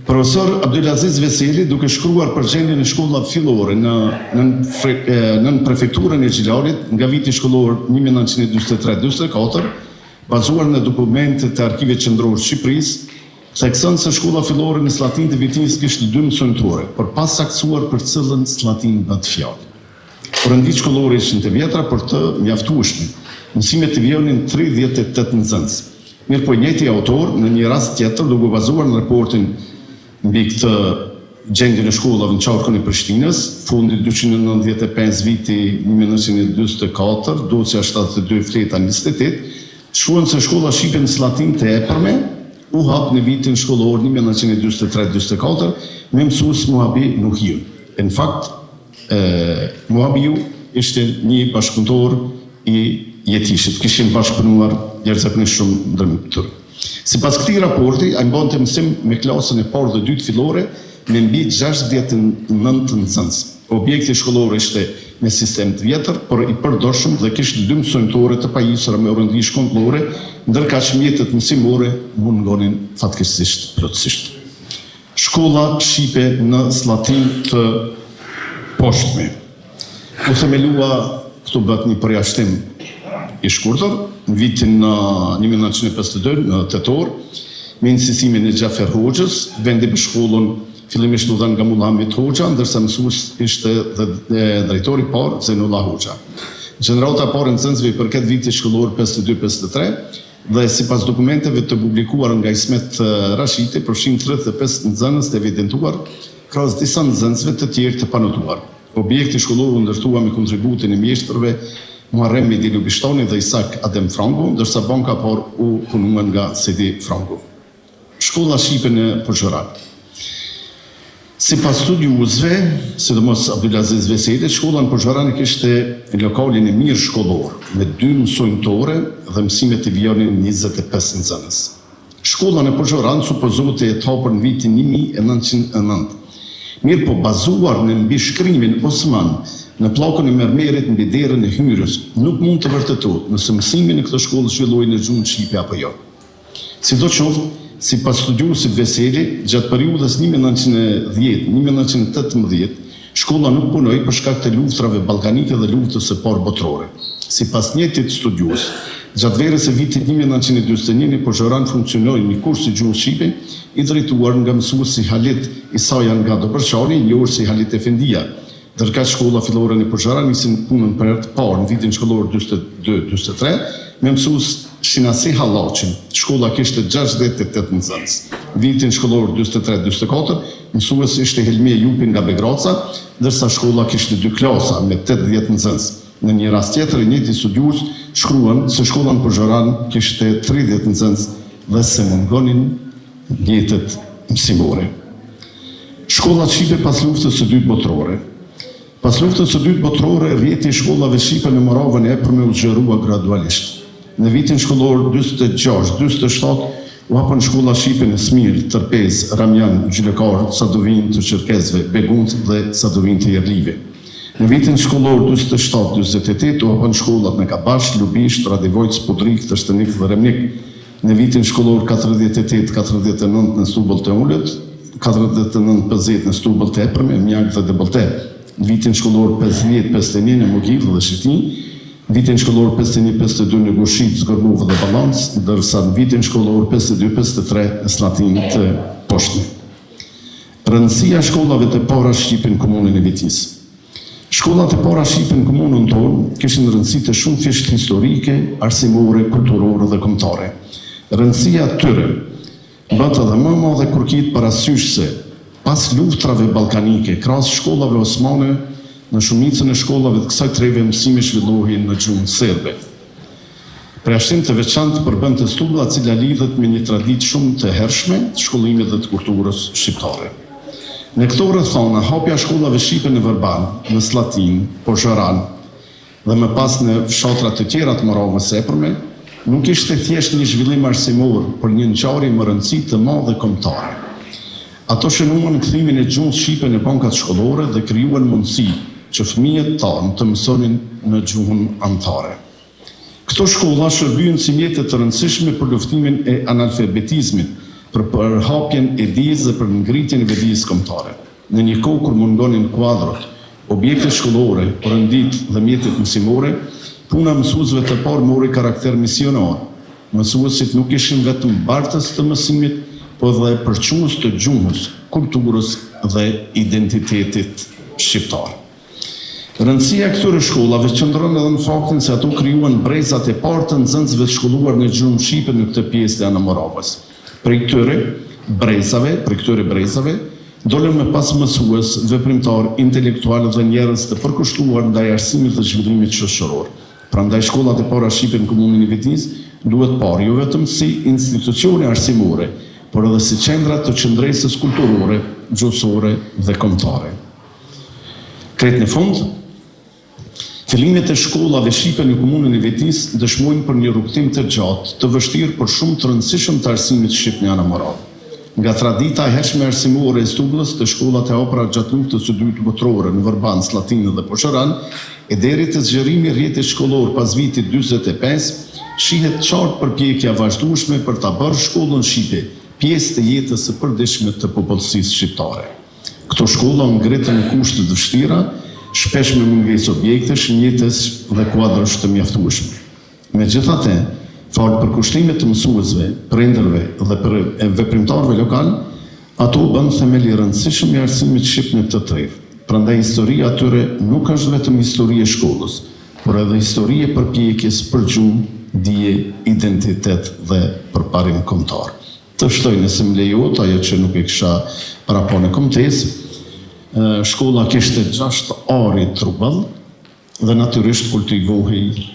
Profesor Abdylaziz Veseli duke shkruar për gjendjen e shkollave fillore në nën prefekturën e Gjilanit nga viti shkollor 1943-44, bazuar në dokumentet e Arkivit Qendror të Shqipërisë, thekson se shkolla fillore në Sllatinë të Vitisë kishte dy mësonjëtore, por pa saktësuar për cilën Sllatinë bëhet fjalë. Orenditë shkollore ishin të vjetra, por të mjaftueshme. Mësimet i vijonin 38 nxënës. Mirëpo i njëjti autor, në një rast tjetër, duke u bazuar në raportin mbi këtë gjendjen e shkollave në qarkun e Prishtinës, fondi 295 viti 1944, dosja 72, fleta 28, shkruan se shkolla shqipe në Sllatinë të Epërme u hap në vitin shkollor 1943-44 me mësues Muhabi Nuhiun. E në fakt, Muhabiu ishte një bashkëpunëtor i Jetishit, kishin bashkëpunuar jashtëzakonisht shumë ndërmjet tyre. Sipas këtij raporti, ai mbante mësim me klasën e parë dhe dytë fillore me mbi 69 nxënës. Objekti shkollor ishte me sistem të vjetër, por i përdorshëm dhe kishte dy mësonjëtore të pajisura me orendi shkollore, ndërkaq mjetet mësimore mungonin fatkeqësisht plotësisht. Shkolla shqipe në Sllatinë të Poshtme u themelua, këtu bëhet një përjashtim i shkurtër, në vitin 1952, në tetor, me insistimin e Xhafer Hoxhës, vendim për shkollën fillimisht u dha nga Mulla Hamit Hoxha, ndërsa mësues ishte dhe drejtori i parë Zejnullah Hoxha. Gjenerata e parë e nxënësve i përket vitit shkollor 52-53, dhe sipas dokumenteve të publikuara nga Ismet Rashiti përfshin 35 nxënës të evidentuar, krahas disa nxënësve të tjerë të panotuar. Objekti shkollor u ndërtua me kontributin e mjeshtërve Muharrem Mejdi Lubishtani dhe Isak Adem Frangu, ndërsa banka e parë u punua nga Sejdi Frangu. Shkolla shqipe në Pozhoran. Sipas studiuesve, sidomos Abdylaziz Veselit, shkolla në Pozhoran e kishte lokalin e mirë shkollor, me dy mësonjëtore dhe mësimet i vijonin 25 nxënës. Shkolla në Pozhoran supozohet të jetë hapur në vitin 1909. Mirëpo, bazuar në mbishkrimin osman në pllakën e mermerit mbi derën e hyrjes, nuk mund të vërtetohet nëse mësimi në këtë shkollë zhvillohej në gjuhën shqipe apo jo. Sidoqoftë, sipas studiuesit Veseli, gjatë periudhës 1910, 1918, shkolla nuk punoi për shkak të luftërave ballkanike dhe Luftës së Parë Botërore. Sipas njëjtit studiues, gjatë verës së vitit 1941 në Pozhoran funksionoi një kurs i gjuhës shqipe i drejtuar nga mësuesi Halit Isaja nga Dobërçani, i njohur si Halit Efendia, Ndërkaq shkolla fillore në Pozhoran nisi punën për herë të parë në vitin shkollor 42-43 me mësues Shinasi Hallaqin. Shkolla kishte 68 nxënës. Në vitin shkollor 43-44 mësues ishte Helmi Ejupi nga Begraca, ndërsa shkolla kishte dy klasa me 80 nxënës. Në një rast tjetër i njëjti studiues shkruan se shkolla në Pozhoran kishte 30 nxënës dhe se mungonin mjetet mësimore. Shkollat shqipe pas Luftës së Dytë Botërore. Pas Luftës së Dytë Botërore, rrjeti i shkollave shqipe në Moravën e Epërme u zgjerua gradualisht. Në vitin shkollor 46-47. U hapën shkolla shqipe në Smirë, Tërpezë, Ramjan, Gjylekar, Sadovinë të Çerkezëve, Beguncë dhe Sadovinë të Jerlive. Në vitin shkollor 47, 48 u hapën shkollat në Kabash, Lubishtë, Radivojc, Pudrikë, Tërstenik dhe Remnik. Në vitin shkollor 48, 49 në Stubëll të Ulët, 49, 50 në Stubëll të Epërme, Mjak dhe Debëllte. Në vitin shkollor 50, 51 në Mogillë dhe Shitinjë, Në vitin shkollor 51, 52 në Gushicë, Zgërmovë dhe Ballancë, ndërsa në vitin shkollor 52, 53 në Sllatinë të Poshtme. Rëndësia e shkollave të para shqipe në komunën e Vitisë. Shkollat e para shqipe në komunën tonë kishin rëndësi të shumëfishtë historike, arsimore, kulturore dhe kombëtare. Rëndësia e tyre Bëhet edhe më e madhe kur kihet parasysh se, pas luftërave ballkanike, krahas shkollave osmane, në shumicën e shkollave të kësaj treve mësimi zhvillohej në gjuhën serbe. Përjashtim të veçantë përbënte Stublla e cila lidhet me një traditë shumë të hershme të shkollimit dhe të kulturës shqiptare. Në këto rrethana, hapja e shkollave shqipe në Vërban, në Sllatinë, Pozharan, dhe më pas në fshatra të tjera të Moravës së Epërme, nuk ishte thjesht një zhvillim arsimor, por një ngjarje me rëndësi të madhe kombëtare. Ato shënuan kthimin e gjuhës shqipe në bankat shkollore dhe krijuan mundësi që fëmijët tanë të mësonin në gjuhën amtare. Këto shkolla shërbyen si mjete të rëndësishme për luftimin e analfabetizmit, për përhapjen e dijes dhe për ngritjen e vetëdijes kombëtare. Në një kohë kur mungonin kuadrot, objektet shkollore, orenditë dhe mjetet mësimore, puna e mësuesve të parë mori karakter misionar. Mësuesit nuk ishin vetëm bartës të mësimit, por edhe përçues të gjuhës, kulturës dhe identitetit shqiptar. Rëndësia e këtyre shkollave qëndron edhe në faktin se ato krijuan brezat e parë të nxënësve të shkolluar në gjuhën shqipe në këtë pjesë të Anamoravës. Prej këtyre brezave, prej këtyre brezave, dolën më pas mësues, veprimtarë, intelektualë dhe njerëz të përkushtuar ndaj arsimit dhe zhvillimit shoqëror. Prandaj shkollat e para shqipe në komunën e Vitisë duhet parë jo vetëm si institucione arsimore, por edhe si qendra të qëndresës kulturore, gjuhësore dhe kombëtare. Krejt në fund, fillimet e shkollave shqipe në komunën e Vitisë dëshmojnë për një rrugëtim të gjatë, të vështirë, por shumë të rëndësishëm të arsimit shqip në Anamoravë. Nga tradita e hershme arsimore e Stubllës te shkollat e hapura gjatë Luftës së Dytë Botërore në Vërban, Sllatinë dhe Pozharan, e deri te zgjerimi i rrjetit shkollor pas vitit 45, shihet qartë përpjekja e vazhdueshme për ta bërë shkollën shqipe pjesë të jetës së përditshme të popullsisë shqiptare. Këto shkolla u ngritën në kushte të vështira, shpesh me mungesë objektesh, mjetesh dhe kuadrosh të mjaftueshme. Megjithatë, falë përkushtimit të mësuesve, prindërve dhe veprimtarëve lokalë, ato u bënë themel i rëndësishëm i arsimit shqip në këtë trevë. Prandaj historia e tyre nuk është vetëm histori e shkollës, por edhe histori e përpjekjes për gjuhë, dije, identitet dhe përparim kombëtar. Të shtoj nëse më lejohet ajo që nuk e kisha parapa në kumtesë, shkolla kishte gjashtë ari truall dhe natyrisht kultivohej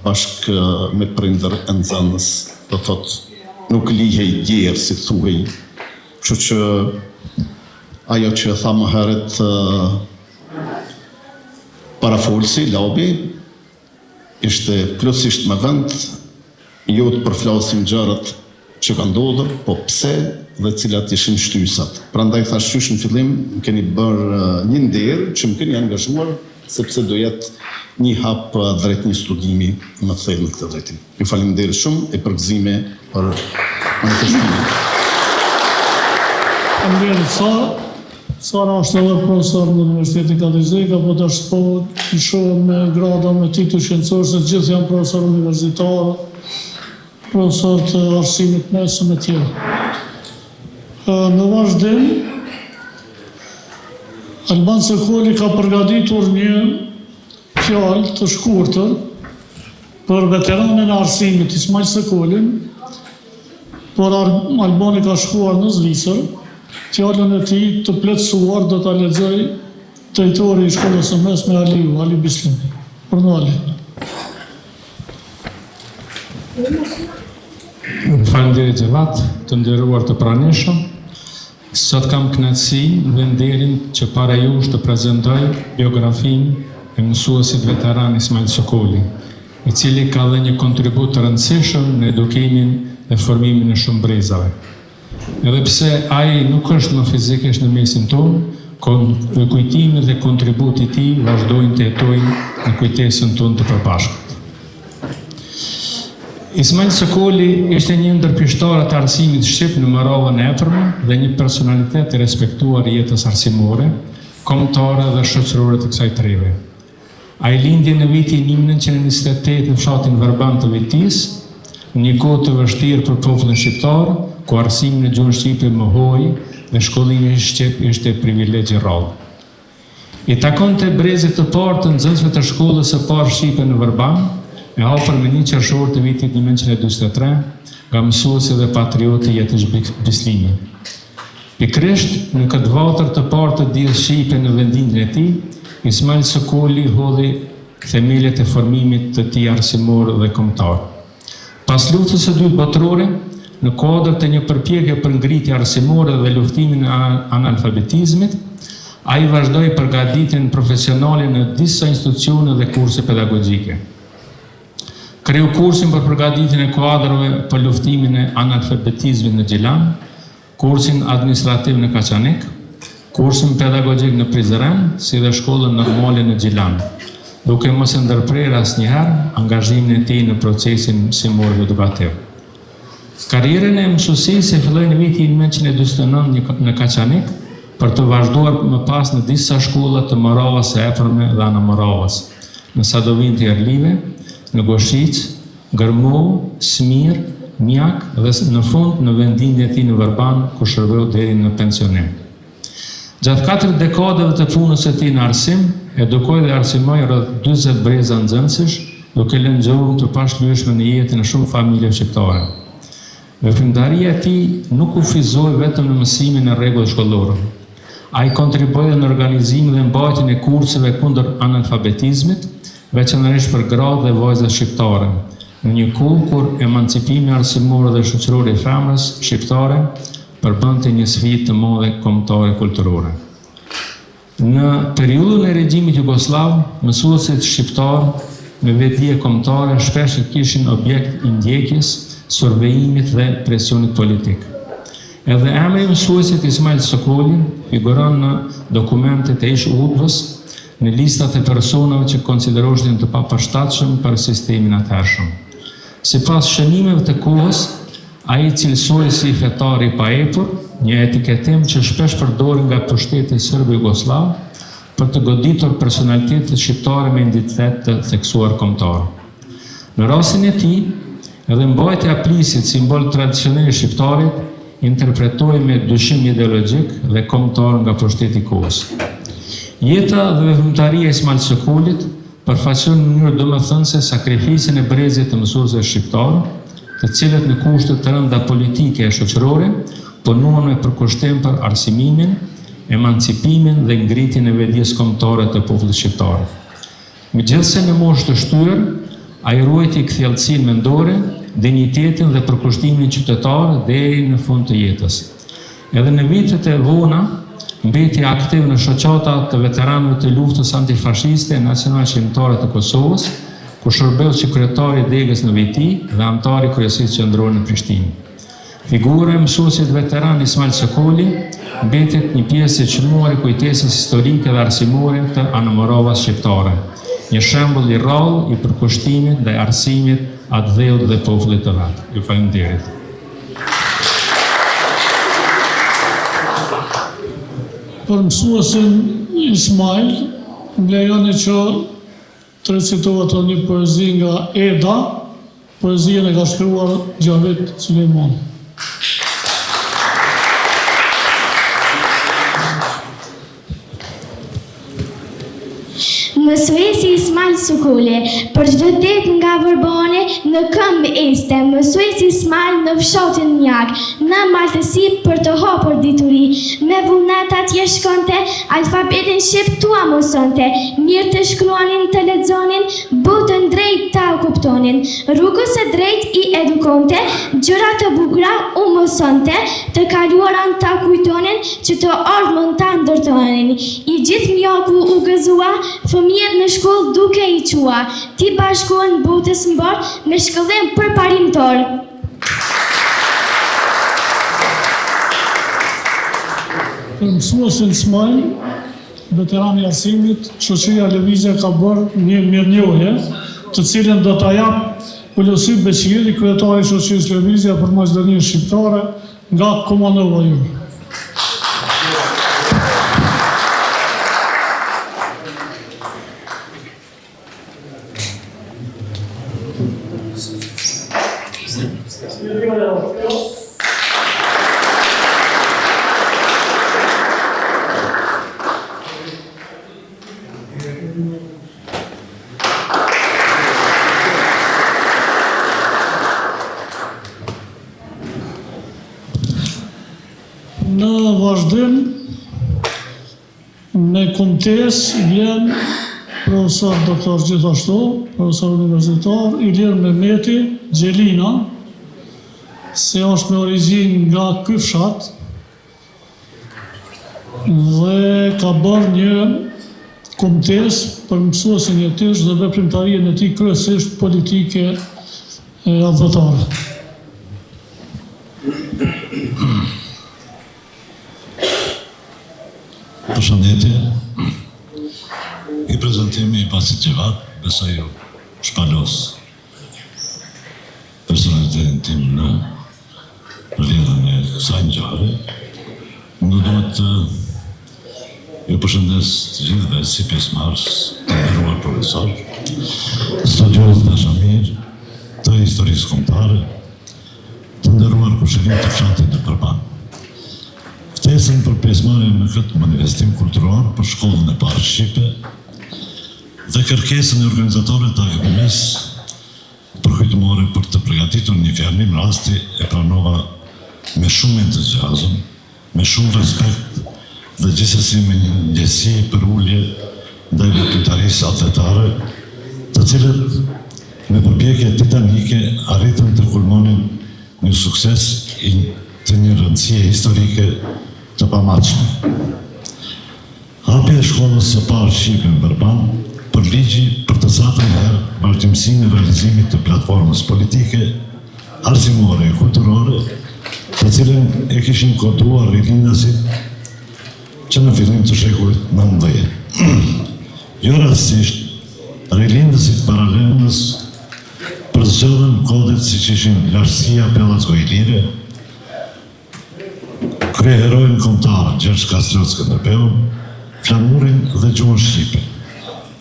bashkë me prindër e nxënës, do thotë nuk lihej djerrë si thuhej, kështu që ajo që e tha më herët parafolësi, Labi, Ishte plotësisht me vend, jo të përflasim gjërat që kanë ndodhur, po pse dhe cilat ishin shtysat. Prandaj thashë qysh në fillim, më keni bërë një nder që më keni angazhuar, sepse do jetë një hap drejt një studimi më të thellë në këtë drejtim. Ju faleminderit shumë e përgëzime për manifestimin. Faleminderit Sara. Sara është edhe profesor në Universitetin Kadri Zeka, po tash po i shohim me grada me tituj shkencor se të gjithë janë profesor universitar, profesor të arsimit të mesëm e tjera. Në vazhdim, Alban Sokoli ka përgatitur një fjalë të shkurtër për veteranin e arsimit Ismail Sokolin, por Albani ka shkuar në Zvicër, fjalën e tij të plotësuar do ta lexojë drejtori i shkollës së mesme Aliu, Ali Bislimi. Urdhëro Ali. Faleminderit Xhevat, të nderuar të pranishëm. Sot kam kënaqësinë dhe nderin që para jush të prezantoj biografinë e mësuesit veteran Ismail Sokoli, i cili ka dhënë një kontribut të rëndësishëm në edukimin dhe formimin e shumë brezave. Edhe pse ai nuk është më fizikisht në mesin tonë, kujtimi dhe kontributi i tij vazhdojnë të jetojnë në kujtesën tonë të përbashkët. Ismail Sokoli ishte një ndër pishtarët e arsimit shqip në Moravën e Epërme dhe një personalitet i respektuar i jetës arsimore, kombëtare dhe shoqërore të kësaj treve. Ai lindi në vitin 1928 në fshatin Vërban të Vitisë, në një kohë të vështirë për popullin shqiptar, ku arsimi në gjuhën shqipe mohohej dhe shkollimi shqip ishte privilegj i rrallë. I takonte brezit të parë të nxënësve të shkollës së parë shqipe në Vërban, e hapur me një qershor të vitit 1943 nga mësuesi dhe patrioti Jetish Bislimi. Pikërisht në këtë vatër të parë të dijes shqipe në vendlindjen e tij, Ismail Sokoli hodhi themelet e formimit të tij arsimor dhe kombëtar. Pas Luftës së Dytë Botërore, në kuadër të një përpjekje për ngritje arsimore dhe luftimin e analfabetizmit, ai vazhdoi përgatitjen profesionale në disa institucione dhe kurse pedagogjike. Kreu kursin për përgatitjen e kuadrove për luftimin e analfabetizmit në Gjilan, kursin administrativ në Kaçanik, kursin pedagogjik në Prizren, si dhe shkollën normale në Gjilan, duke mos e ndërprerë asnjëherë angazhimin e tij në procesin mësimor dhe edukativ. Karrierën e mësuesisë e filloi në vitin 1949 në Kaçanik, për të vazhduar më pas në disa shkolla të Moravës së Epërme dhe Anamoravës, në Sadovinë të Jerlive, në Goshicë, Gërmovë, Smirë, Mjak dhe në fund në vendlindjen e tij në Vërban, ku shërbeu deri në pensionim. Gjatë katër dekadave të punës së tij në arsim, edukoi dhe arsimoi rreth 40 breza nxënësish, duke lënë gjurmë të pashlyeshme në jetën e shumë familjeve shqiptare. Veprimtaria e tij nuk kufizohej vetëm në mësimin e rregullt shkollor. Ai kontribuoi edhe në organizimin dhe mbajtjen e kurseve kundër analfabetizmit, veçanërisht për gratë dhe vajzat shqiptare, në një kohë kur emancipimi arsimor dhe shoqëror i femrës shqiptare përbënte një sfidë të madhe kombëtare kulturore. Në periudhën e regjimit jugosllav, mësuesit shqiptarë me vetëdije kombëtare shpesh ishin objekt i ndjekjes, survejimit dhe presionit politik. Edhe emri i mësuesit Ismail Sokoli figuron në dokumentet e ish-UDB-së, në listat e personave që konsideroheshin të papërshtatshëm për sistemin e atëhershëm. Sipas shënimeve të kohës, Ai cilësohej si fetar i paepur, një etiketim që shpesh përdorej nga pushteti serbo-jugosllav për të goditur personalitetet shqiptare me identitet të theksuar kombëtar. Në rastin e tij, edhe mbajtja e plisit, simbol tradicional i shqiptarit, interpretohej me dyshim ideologjik dhe kombëtar nga pushteti i kohës. Jeta dhe veprimtaria e Ismail Sokolit përfaqëson në mënyrë domethënëse sakrificën e brezit të mësuesve shqiptarë, të cilët në kushte të rënda politike e shoqërore punuan me përkushtim për arsimimin, emancipimin dhe ngritjen e vetëdijes kombëtare të popullit shqiptar. Megjithëse në moshë të shtyrë, ai ruajti kthjelltësinë mendore, dinjitetin dhe përkushtimin qytetar deri në fund të jetës. Edhe në vitet e vona, mbeti aktiv në shoqata të veteranëve të luftës antifashiste e nacionalçlirimtare të Kosovës, ku shërbeu si kryetar i degës në Viti dhe anëtar i kryesisë qendrore në Prishtinë. Figura e mësuesit veteran Ismail Sokoli mbetet një pjesë e çmuar e kujtesës historike dhe arsimore të Anamoravës shqiptare, një shembull i rrallë i përkushtimit ndaj arsimit, atdheut dhe popullit të vet. Ju faleminderit. Për mësuesin Ismail, më lejoni që të recitohet edhe një poezi nga Eda, poezinë e ka shkruar Xhavit Sulejmani. Mësuesi Ismail Sokoli, për çdo ditë nga Vërbani në këmbë ecte, mësuesi Ismail në fshatin Mjak, në malësi për të hapur dituri, me vullnet atje shkonte, alfabetin shqip t'ua mësonte, mirë të shkruanin të lexonin, botën drejt ta kuptonin, rrugës së drejtë i edukonte, gjëra të bukura u mësonte, të kaluarën ta kujtonin, që të ardhmen ta ndërtonin. I gjithë Mjaku u gëzua, fëmijët në shkollë duke i çua, t'i bashkohen botës mbarë me shkollim përparimtar. Për mësuesin Smajl, veteran i arsimit, shoqëria Lëvizja ka bërë një mirënjohje, të cilën do ta japë Hulusi Beqiri, kryetar i shoqërisë Lëvizja për Maqedoninë Shqiptare, nga Kumanova Jug. Në vazhdim, Me kumtesë vjen profesor doktor gjithashtu, profesor universitar, Ilir Mehmeti, Gjelina, se është me origjinë nga ky fshat dhe ka bërë një kumtesë për mësuesin Jetish dhe veprimtarinë e tij kryesisht politike e atdhetare. Përshëndetje. Ky prezantim i bacit Xhevat, besoj ju shpalos personalitetin tim në rrjedhën e kësaj ngjarje. Unë do duhet të ju përshëndes të gjithëve si pjesëmarrës të nderuar profesor, studiues dashamirë të historisë kombëtare, Të nderuar kushërinj të fshatit Vërban. Ftesën për pjesëmarrje në këtë manifestim kulturor për shkollën e parë shqipe dhe kërkesën e organizatorëve të Akademisë Përkujtimore për të përgatitur një fjalim rasti e pranova me shumë entuziazëm, me shumë respekt dhe gjithsesi me një ndjesi përulje ndaj veprimtarisë atdhetare, të cilët me përpjekje titanike arritën të kulmonin një sukses i të një rëndësie historike të pamatshme. Hapja e shkollës së parë shqipe në Vërban përligji për të satën herë vazhdimësinë e realizimit të platformës politike, arsimore e kulturore, të cilën e kishin koduar rilindasit që në fillim të shekullit 19. Jo rastësisht, rilindësit paralënës përzgjodhën kodet siç ishin lashtësia pellazgo-ilire, Kryeheroin kombëtar Gjergj Kastriot Skënderbeun, flamurin dhe gjuhën shqipe.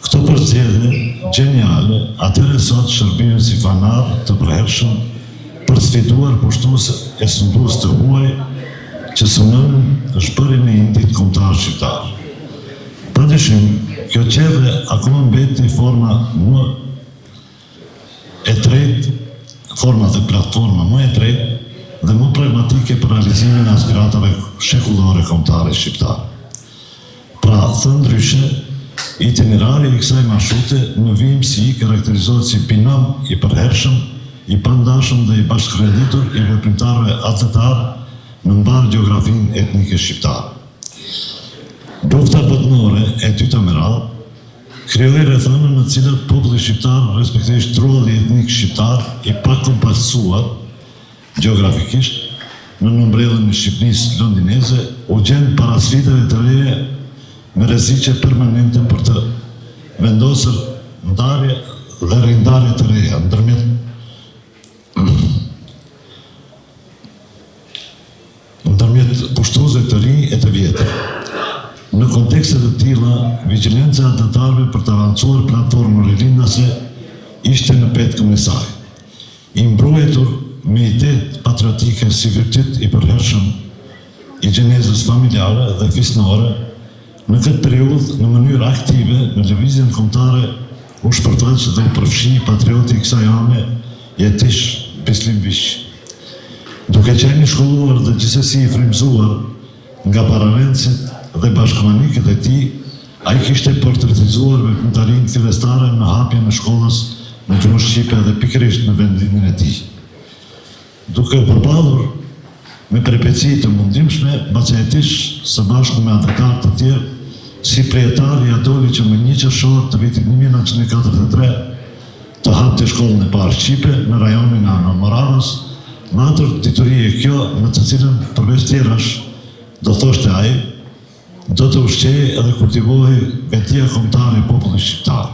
Këto përzgjedhje gjeniale atëherë e sot shërbyen si fanar të përhershëm për të sfiduar pushtues e sundues të huaj që synonin zhbërjen e indit kombëtar shqiptar. Padyshim, kjo qe dhe akoma mbeti forma më e drejtë, forma dhe platforma më e drejtë dhe më pragmatike për realizimin e aspiratave shekullore kombëtare shqiptare. Pra, thënë ndryshe, itinerari i kësaj marshute në vijimësi karakterizohet si binom i përhershëm, i pandashëm dhe i bashkërenditur i veprimtarëve atdhetarë në mbarë gjeografinë etnike shqiptare. Lufta botnore e dyta me radhë, Krijoi rrethana në të cilat populli shqiptar, respektivisht trualli etnik shqiptar, i pakompaktuar gjeografikisht, nën ombrellën e Shqipnisë londineze, u gjend para sfidave të reja me rreziqe permanente për të vendosur ndarje dhe rindarje të reja ndërmjet ndërmjet pushtuesve të rinj e të vjetër. Në kontekste të tilla, vigjilenca e atdhetarëve për të avancuar platformën rilindase ishte në petkun e saj. I mbrujtur me idetë patriotike si virtyt i përhershëm i gjenezës familjare dhe fisnore, në këtë periudhë në mënyrë aktive në lëvizjen kombëtare u shpërfaq dhe u përfshi patrioti i kësaj ane, Jetish Bislim Vishi. Duke qenë i shkolluar dhe gjithsesi i frymëzuar nga pararendësit dhe bashkëkohanikët e tij, ai kishte portretizuar veprimtarinë fillestare në hapjen e shkollës në gjuhën shqipe dhe pikërisht në vendlindjen e tij. Duke u përballur me peripeci të mundimshme, baca Jetish, së bashku me atdhetarë të tjerë, si prijetar ia doli që më një qershor të vitit 1943 të hapte shkollën e parë shqipe në rajonin e Anamoravës, vatër diturie kjo në të cilën, përveç tjerash, do thoshte ai. Do të ushqehej edhe kultivohej vetëdija kombëtare e popullit shqiptar.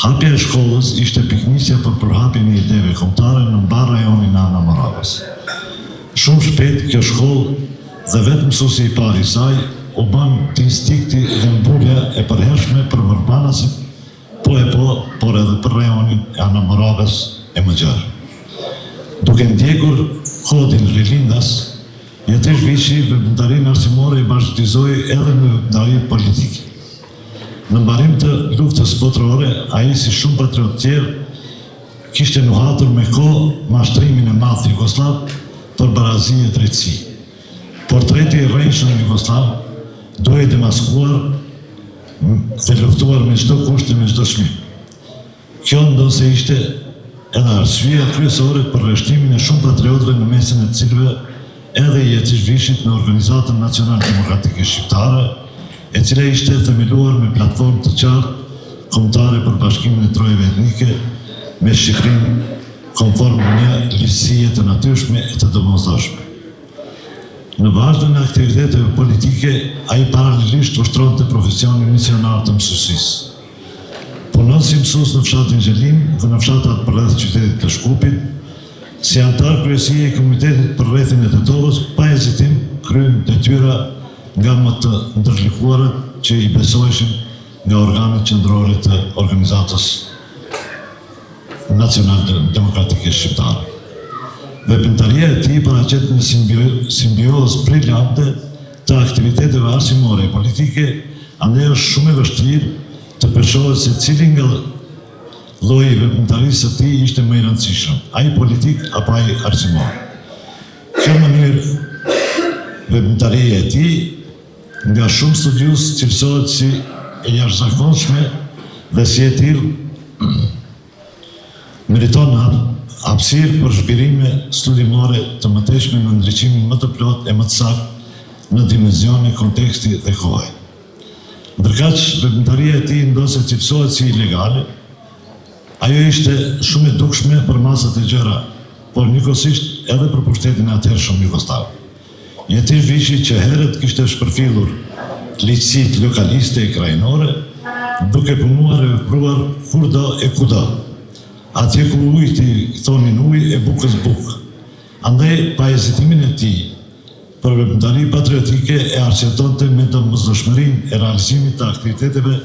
Hapja e shkollës ishte pikënisja për përhapjen e ideve kombëtare në mbarë rajonin e Anamoravës. Shumë shpejt kjo shkollë dhe vetë mësuesi i parë i saj u bënë instikti dhe mburrja e përhershme për vërbanasit po e po, por edhe për rajonin e Anamoravës e më gjerë. Duke ndjekur kodin rilindas, Jetish Vishi veprimtarinë arsimore e bashkëdyzoi edhe me veprimtari politike. Në mbarim të Luftës Botërore, ai si shumë patriotë tjerë, kishte nuhatur me kohë mashtrimin e madh jugosllav për barazi e drejtësi. Portreti i rrejshëm jugosllav duhej demaskuar dhe luftuar me çdo kusht e me çdo çmim. Kjo ndonëse ishte edhe arsyeja kryesore për rreshtimin e shumë patriotëve në mesin e të cilëve edhe Jetish Vishit në Organizatën Nacional Demokratike Shqiptare, e cila ishte themeluar me platformë të qartë kombëtare për bashkimin e trojeve etnike me Shqipërinë konform një ligjësie të natyrshme e të domosdoshme. Në vazhdën e aktiviteteve politike, ai paralelisht ushtronte profesionin misionar të mësuesisë. Punon si mësues në fshatin Zhelinë dhe në fshatrat përreth qytetit të Shkupit, si anëtar kryesie i Komitetit për rrethin e Tetovës, pa hezitim kryen detyra nga më të ndërlikuarat që i besoheshin nga organet qendrore të Organizatës Nacional Demokratike Shqiptare. Veprimtaria e tij paraqet një simbiozë brilante të aktiviteteve arsimore e politike, andaj është shumë e vështirë të peshohet se cili nga lloji i veprimtarisë së tij ishte më i rëndësishëm, ai politik apo ai arsimor. Kjo mënyrë veprimtarie e tij nga shumë studiues cilësohet si e jashtëzakonshme dhe si e tillë Meriton hapësirë për zhbirime studimore të mëtejshme në ndriçimin më të plotë e më të saktë në dimensione konteksti dhe kohe. Ndërkaq, veprimtaria e tij ndonëse cilësohet si ilegale, ajo ishte shumë e dukshme për masat e gjera, por njëkohësisht edhe për pushtetin e atëhershëm jugosllav. Jetish Vishi që herët kishte shpërfillur ligjësitë lokaliste e krahinore, duke punuar e vepruar kurdo e kudo. Atje ku ujit i thonin ujë e bukës bukë. Andaj, pahezitimin e tij për veprimtari patriotike e arsyetonte me domosdoshmërinë e realizimit të aktiviteteve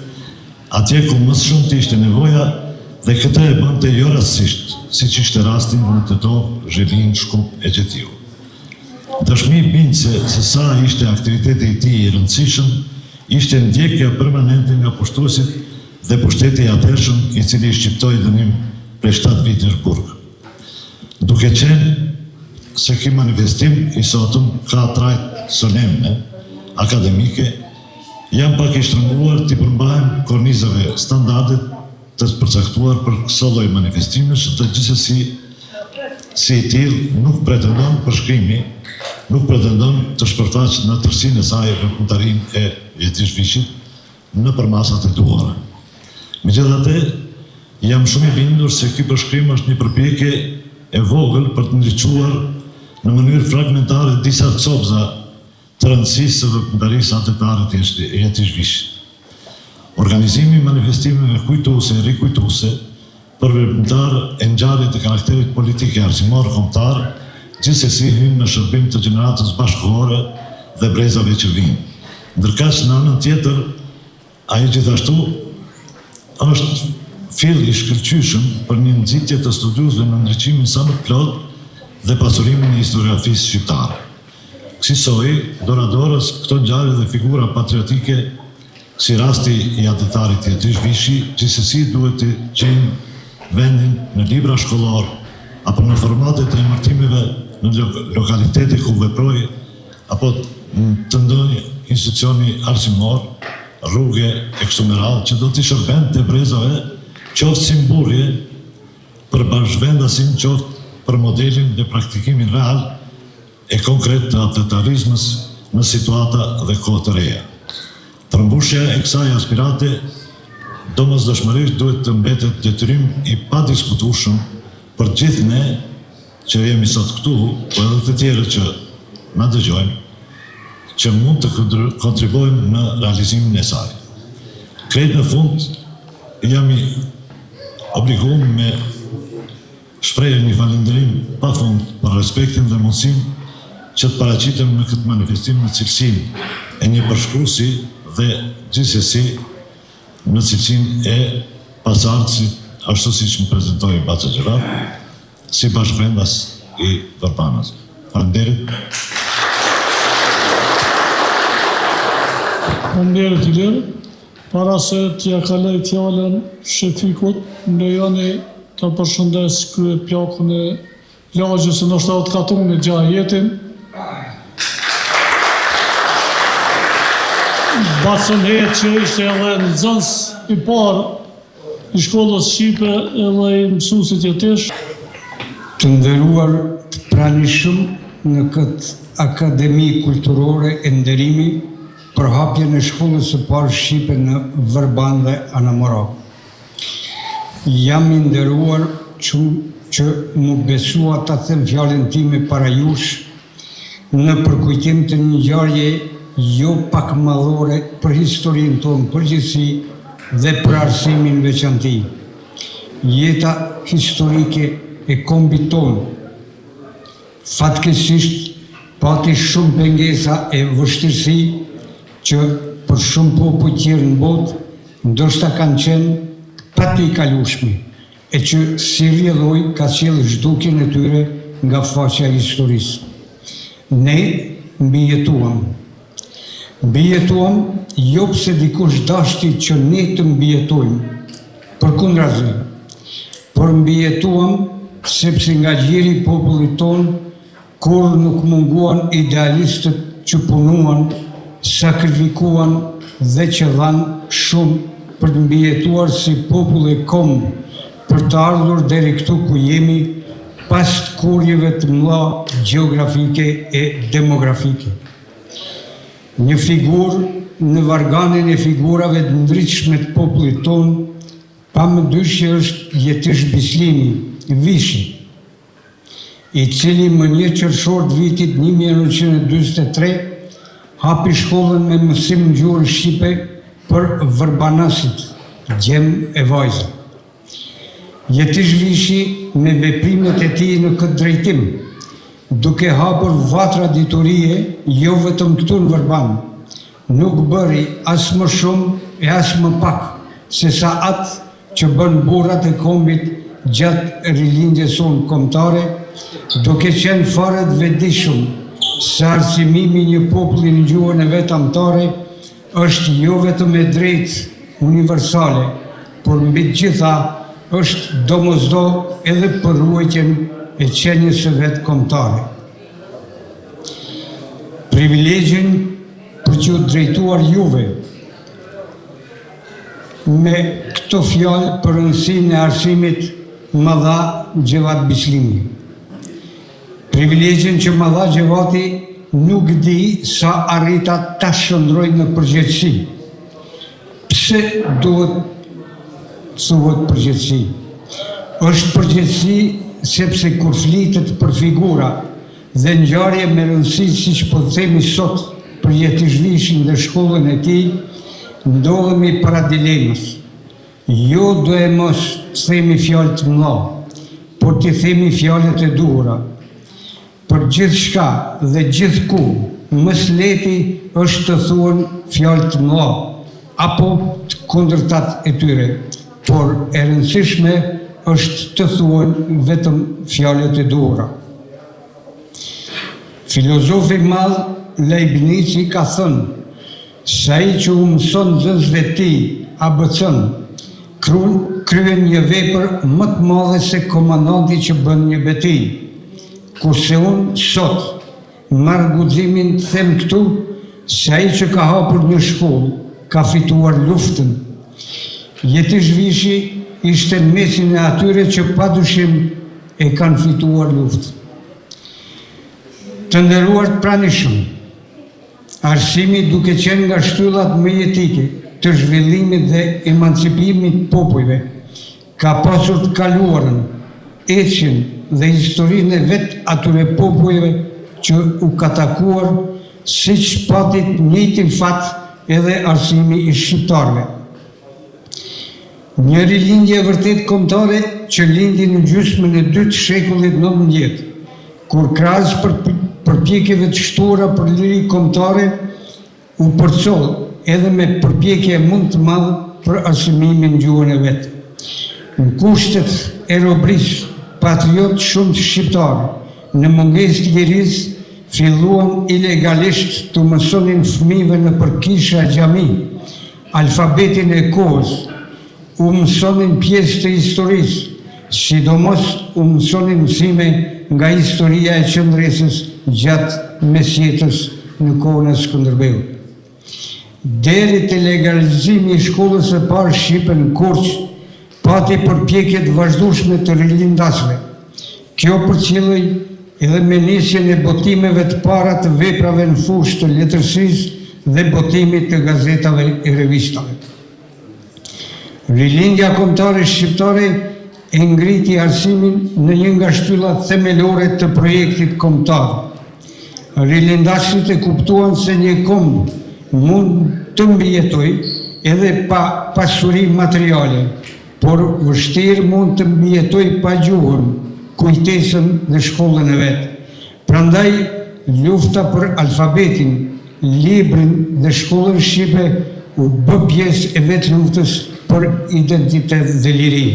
atje ku më së shumti ishte nevoja dhe këtë e bënte jo rastësisht, siç ishte rasti në Tetovë, Zhelinë, Shkup e gjetiu. Dëshmi bindëse se sa ishte aktiviteti i tij i rëndësishëm, ishte ndjekja permanente nga pushtuesit dhe pushteti i atëhershëm i cili i shqiptoi dënim prej shtatë vitesh burg. Duke qenë se ky manifestim i sotëm ka trajtë solemne, akademike, jam pak i shtrënguar t'i përmbahem kornizave standarde të përcaktuar për këso lloj manifestimesh dhe gjithsesi si i tillë nuk pretendon përshkrimi, nuk pretendon të shpërfaqë në tërësinë e saj veprimtarinë e Jetish Vishit në përmasat e duhura. Megjithatë, jam shumë i bindur se ky përshkrim është një përpjekje e vogël për të ndriçuar në mënyrë fragmentare disa copëza të rëndësisë së veprimtarisë atdhetare të Jetish Vishit. Organizimi i manifestimeve kujtuese e rikujtuese për veprimtarë e ngjarje të karakterit politik e arsimor kombëtar gjithsesi hyn në shërbim të gjeneratës bashkëkohore dhe brezave që vijnë. Ndërkaq në anën tjetër Ai gjithashtu është fill i shkëlqyeshëm për një nxitje të studiuesve në ndriçimin sa më të plotë dhe pasurimin e historiografisë shqiptare. Kësisoj, dora-dorës, këto ngjarje dhe figura patriotike, si rasti i atdhetarit Jetish Vishi, gjithsesi duhet të gjejnë vendin në libra shkollorë apo në formate të emërtimeve në lokalitete ku veproi apo të ndonjë institucioni arsimor, rruge e kështu me radhë, që do t'i shërbente brezave, qoftë si mburrje për bashkëvendasin, qoftë për modelin dhe praktikimin real e konkret të atdhetarizmës në situata dhe kohë të reja. Përmbushja e kësaj aspirate domosdoshmërisht duhet të mbetet detyrim i padiskutueshëm për të gjithë ne që jemi sot këtu, po edhe të tjerët që na dëgjojnë. që mund të kontribuojmë në realizimin e saj. Krejt në fund, jam i obliguar me shprehë një falënderim pa fund për respektin dhe mundësinë që të paraqitem në këtë manifestim në cilësinë e një përshkruesi dhe gjithsesi në cilësinë e pasardhësit ashtu siç më prezantoi Baca Xhevat, si bashkëvendas i Vërbanës. Faleminderit. Faleminderit Ilir. Para se t'ia kaloj fjalën Shefikut, më lejoni ta përshëndes kryeplakun e lagjes e ndoshta edhe të katunit xha Jetin. Bacën Het që ishte edhe nxënës i parë i shkollës shqipe edhe i mësuesit Jetish. Të nderuar të pranishëm në këtë Akademi Kulturore e Nderimi për hapjen e shkollës së parë shqipe në Vërban dhe Anamoravë. Jam i nderuar që që m'u besua ta them fjalën time para jush në përkujtim të një ngjarje jo pak madhore për historinë tonë në përgjithësi dhe për arsimin në veçanti. Jeta historike e kombit tonë, fatkeqësisht pati shumë pengesa e vështirësi që për shumë popuj tjerë në botë ndoshta kanë qenë të patejkalueshme e që si rrjedhojë ka sjellë zhdukjen e tyre nga faqja e historisë. Ne mbijetuam. Mbijetuam jo pse dikush dashti që ne të mbijetojmë, përkundrazi, por mbijetuam sepse nga gjiri i popullit tonë Kurrë nuk munguan idealistët që punuan, sakrifikuan dhe që dhanë shumë për të mbijetuar si popull e komb për të ardhur deri këtu ku jemi pas tkurrjeve të mëdha gjeografike e demografike. Një figurë në varganin e figurave të ndritshme të popullit tonë pa mëdyshje është Jetish Bislimi, Vishi. i cili më një qershor të vitit 1943 hapi shkollën me mësim në gjuhën shqipe për vërbanasit, djem e vajza. Jetish Vishi me veprimet e tij në këtë drejtim, duke hapur vatra diturie jo vetëm këtu në Vërban, nuk bëri as më shumë e as më pak sesa atë që bënë burrat e kombit gjatë Rilindjes sonë Kombëtare, duke qenë fare të vetëdijshëm se arsimimi i një populli në gjuhën e vet amtare është jo vetëm e drejtë universale, por mbi të gjitha është domosdo edhe për ruajtjen e qenies së vet kombëtare. Privilegjin për t'ju drejtuar juve, Me këto fjalë për rëndësinë e arsimit ma dha Xhevat Bislimi. Privilegjin që ma dha Xhevati nuk di sa arrita ta shndërroj në përgjegjësi. Pse duhet të thuhet përgjegjësi? Është përgjegjësi sepse kur flitet për figura Dhe ngjarje me rëndësi siç po themi sot për Jetish Vishin dhe shkollën e tij, ndodhemi para dilemës. Jo doemos të themi fjalë të mëdha, por t'i themi fjalët e duhura. Për gjithçka dhe gjithku më së lehti është të thuhen fjalë të mëdha, apo të kundërtat e tyre, por e rëndësishme është të thuhen vetëm fjalët e duhura. Filozofi i madh Leibnizi ka thënë se ai që u mëson nxënësve të tij ABC-në, kryen një vepër më të madhe se komandanti që bën një betejë. Kurse unë sot marr guximin të them këtu se ai që ka hapur një shkollë ka fituar luftën. Jetish Vishi ishte në mesin e atyre që padyshim e kanë fituar luftën. Të nderuar të pranishëm, arsimi duke qenë nga shtyllat më jetike të zhvillimit dhe emancipimit të popujve, ka pasur të kaluarën, ecjen dhe historinë e vetë atyre popujve që u ka takuar. Siç pati të njëjtin fat edhe arsimi i shqiptarëve. Një rilindje e vërtetë kombëtare që lindi në gjysmën e dytë të shekullit 19, kur krahas përpjekjeve të shtuara për liri kombëtare, u përcoll edhe me përpjekje e mund të madh për arsimimin në gjuhën e vet. Në kushtet e robërisë, patriotë të shumtë shqiptarë, në mungesë të lirisë, filluan ilegalisht t'u mësonin fëmijëve nëpër kisha e xhami alfabetin e kohës, u mësonin pjesë të historisë, sidomos u mësonin mësime nga historia e qëndresës gjatë mesjetës në kohën e Skënderbeut. Deri te legalizimi i shkollës së parë shqipe në Korçë, pati përpjekje të vazhdueshme të rilindasve. Kjo përcillej edhe me nisjen e botimeve të para të veprave në fushë të letërsisë dhe botimit të gazetave e revistave. Rilindja Kombëtare Shqiptare e ngriti arsimin në një nga shtyllat themelore të projektit kombëtar. Rilindasit e kuptuan se një komb mund të mbijetojë edhe pa pasuri materiale, por vështirë mund të mbijetojë pa gjuhën, kujtesën dhe shkollën e vet. Prandaj, lufta për alfabetin, librin dhe shkollën shqipe u bë pjesë e vetë luftës për identitet dhe liri.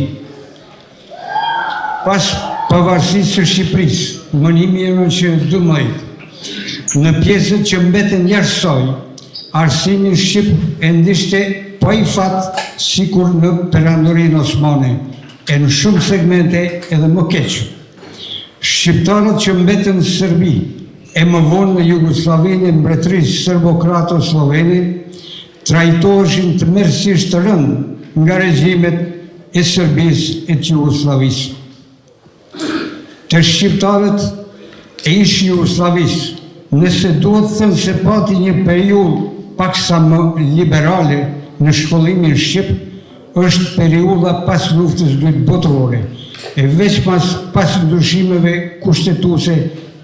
Pas pavarësisë së Shqipërisë, më 1912, në pjesët që mbetën jashtë saj, arsimin shqip e ndiqte po ai fat sikur në Perandorinë Osmane, e në shumë segmente edhe më keq. Shqiptarët që mbetën në Serbi e më vonë në Jugosllavinë e Mbretërisë Serbokroato-Sllovene, trajtoheshin tmerrësisht rëndë nga regjimet e Serbisë e të Jugosllavisë. Te shqiptarët e ish-Jugosllavisë, nëse duhet thënë se pati një periudhë paksa më liberale në shkollimin shqip, është periudha pas Luftës së Dytë Botërore, e veçmas pas ndryshimeve kushtetuese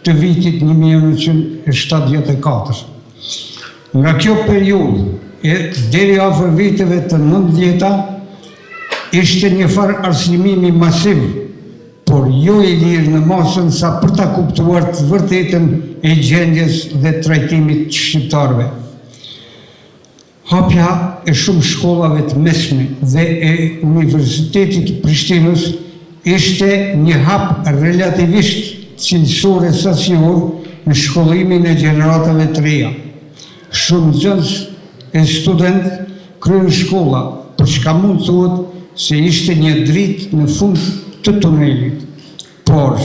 të vitit 1974. Nga kjo periudhë e deri afër viteve të nëntëdhjeta, ishte një farë arsimimi masiv, por jo i lirë në masën sa për ta kuptuar të vërtetën e gjendjes dhe trajtimit të shqiptarëve. Hapja e shumë shkollave të mesme dhe e Universitetit të Prishtinës ishte një hap relativisht cilësor e sasior në shkollimin e gjeneratave të reja. Shumë nxënës e studentë kryen shkolla, për çka mund të thuhet se ishte një dritë në fund të tunelit. Por,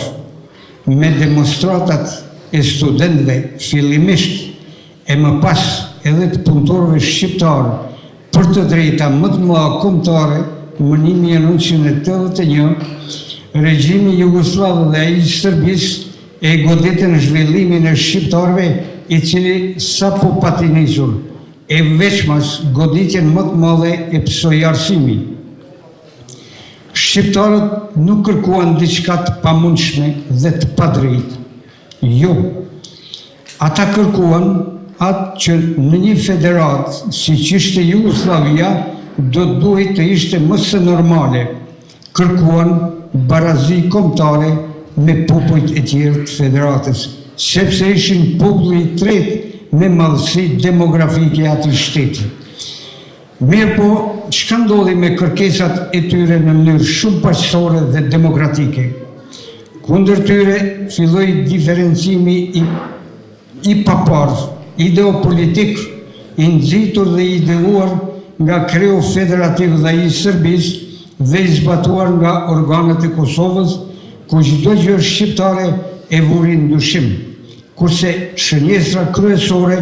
me demonstratat e studentëve fillimisht e më pas edhe të punëtorëve shqiptarë për të drejta më të mëdha kombëtare më 1981, regjimi jugosllav dhe ai i Serbisë e goditën zhvillimin e shqiptarëve i cili sapo pati nisur, e veçmas goditjen më të madhe e pësoi arsimi. Shqiptarët nuk kërkuan diçka të pamundshme dhe të padrejtë. Jo. Ata kërkuan atë që në një federatë siç ishte Jugosllavia do të duhej të ishte më se normale, kërkuan barazi kombëtare me popujt e tjerë të federatës, sepse ishin populli i tretë me madhësi demografike i atij shteti. Mirëpo, çka ndodhi me kërkesat e tyre në mënyrë shumë paqësore dhe demokratike? Kundër tyre filloi diferencimi i i paparë, ideopolitik, i nxitur dhe i ideuar nga kreu federativ dhe ai i Serbisë dhe i zbatuar nga organet e Kosovës, ku çdo gjë shqiptare e vuri në dyshim. Kurse shënjestra kryesore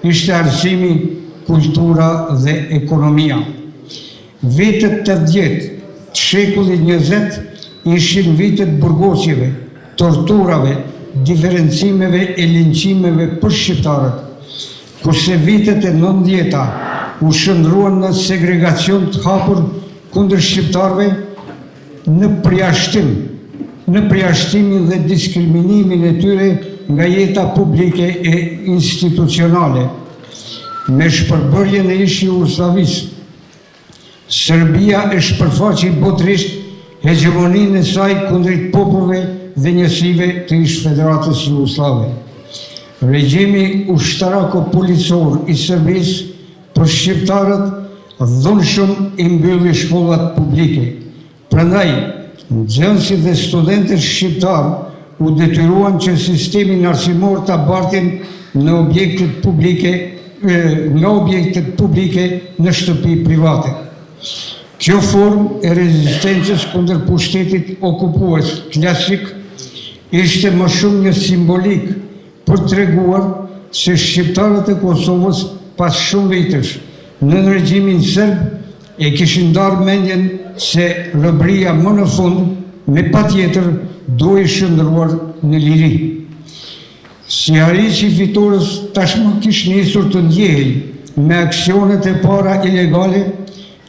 ishte arsimi, kultura dhe ekonomia. Vitet 80 të shekullit 20 ishin vitet e burgosjeve, torturave, diferencimeve e linçimeve për shqiptarët, kurse vitet e 90-ta u shndërruan në segregacion të hapur kundër shqiptarëve në përjashtim, në përjashtimin dhe diskriminimin e tyre. nga jeta publike e institucionale. Me shpërbërjen e ish-Jugosllavisë, Serbia e shpërfaqi botërisht hegjemoninë e saj kundrejt popujve dhe njësive të ish-Federatës Jugosllave. Regjimi ushtarako-policor i Serbisë për shqiptarët dhunshëm i mbylli shkollat publike. Prandaj, nxënësit dhe studentët shqiptarë u detyruan që sistemin arsimor ta bartin në objektet publike nga objektet publike në shtëpi private. Kjo formë e rezistencës kundër pushtetit okupues klasik ishte më shumë një simbolikë për të treguar se shqiptarët e Kosovës pas shumë vitesh nën regjimin serb e kishin ndarë mendjen se robëria më në fund me patjetër duhej shndërruar në liri. Sihariqi i fitores tashmë kish nisur të ndjehej me aksionet e para ilegale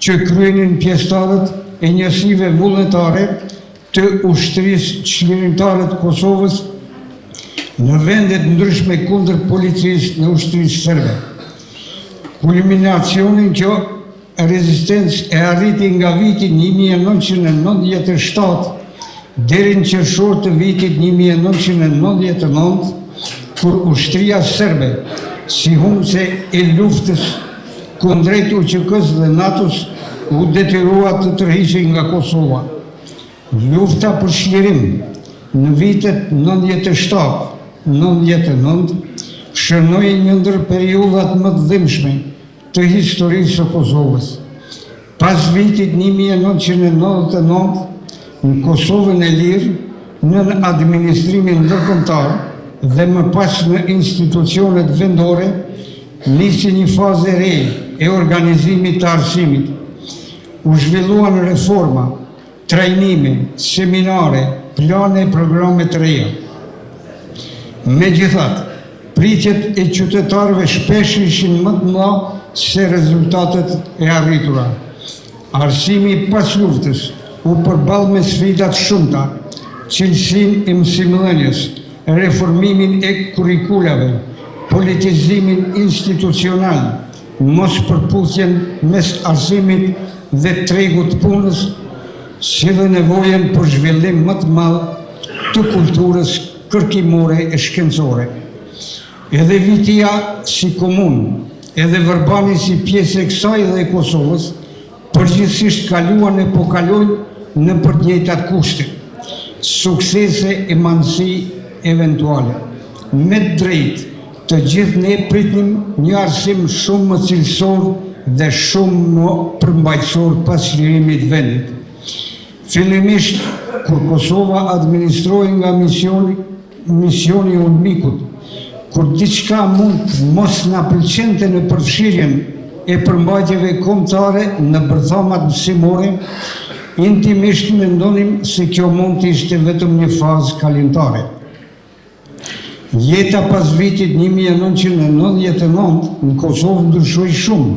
që kryenin pjesëtarët e njësive vullnetare të Ushtrisë Çlirimtare të Kosovës në vende të ndryshme kundër policisë dhe ushtrisë serbe. Kulminacionin kjo rezistencë e arriti nga viti 1997 deri në qershor të vitit 1999, kur ushtria serbe, si humbëse e luftës kundrejt UÇK-së dhe NATO-s, u detyrua të tërhiqej nga Kosova. Lufta për çlirim në vitet 97, 99 shënoi një ndër periudhat më të dhimbshme të historisë së Kosovës. Pas vitit 1999, në Kosovën e lirë, nën administrimin ndërkombëtar dhe më pas në institucionet vendore, nisi një fazë e re e organizimit të arsimit. U zhvilluan reforma, trajnime, seminare, plane e programe të reja. Megjithatë, pritjet e qytetarëve shpesh ishin më të mëdha se rezultatet e arritura. Arsimi pas luftës u përball me sfida të shumta, cilësinë e mësimdhënies, reformimin e kurrikulave, politizimin institucional, mospërputhjen mes arsimit dhe tregut të punës, si dhe nevojën për zhvillim më të madh të kulturës kërkimore e shkencore. Edhe Vitia si komunë, edhe Vërbani si pjesë e kësaj dhe e Kosovës, përgjithësisht kaluan e po kalojnë nëpër të njëjtat kushte, suksese e mangësi eventuale. Me të drejtë, të gjithë ne pritnim një arsim shumë më cilësor dhe shumë më përmbajtësor pas çlirimit të vendit. Fillimisht, kur Kosova administrohej nga misioni misioni i UNMIK-ut, kur diçka mund të mos na pëlqente në përfshirjen e përmbajtjeve kombëtare në bërthamat mësimore, intimisht mendonim se kjo mund të ishte vetëm një fazë kalimtare. Jeta pas vitit 1999 në Kosovë ndryshoi shumë,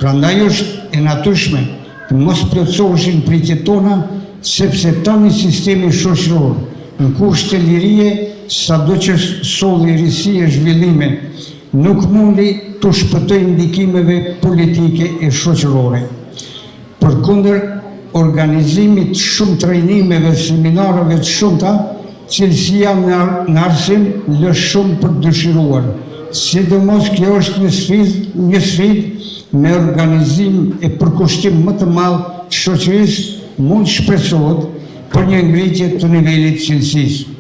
prandaj është e natyrshme të mos plotësoheshin pritjet tona, sepse tani sistemi shoqëror në kushte lirie, sado që solli risi e zhvillime, nuk mundi t'u shpëtojë ndikimeve politike e shoqërore. Përkundër organizimit të shumë trajnimeve e seminareve të shumta, cilësia në arsim lë shumë për të dëshiruar. Sidomos kjo është një sfidë, një sfidë me organizim e përkushtim më të madh të shoqërisë mund të shpresohet për një ngritje të nivelit të cilësisë.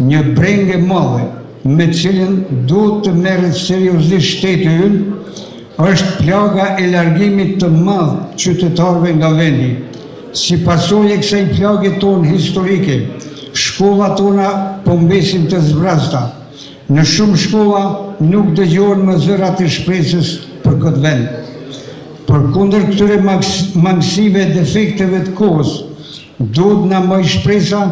Një brengë e madhe me të cilën duhet të merret seriozisht shteti ynë është plaga e largimit të madh të qytetarëve nga vendi. Si pasojë e kësaj plage tonë historike, shkollat tona po mbesin të zbrazëta. Në shumë shkolla nuk dëgjohen më zërat e shpresës për këtë vend. Përkundër këtyre mangësive e defekteve të kohës, duhet na mbajë shpresa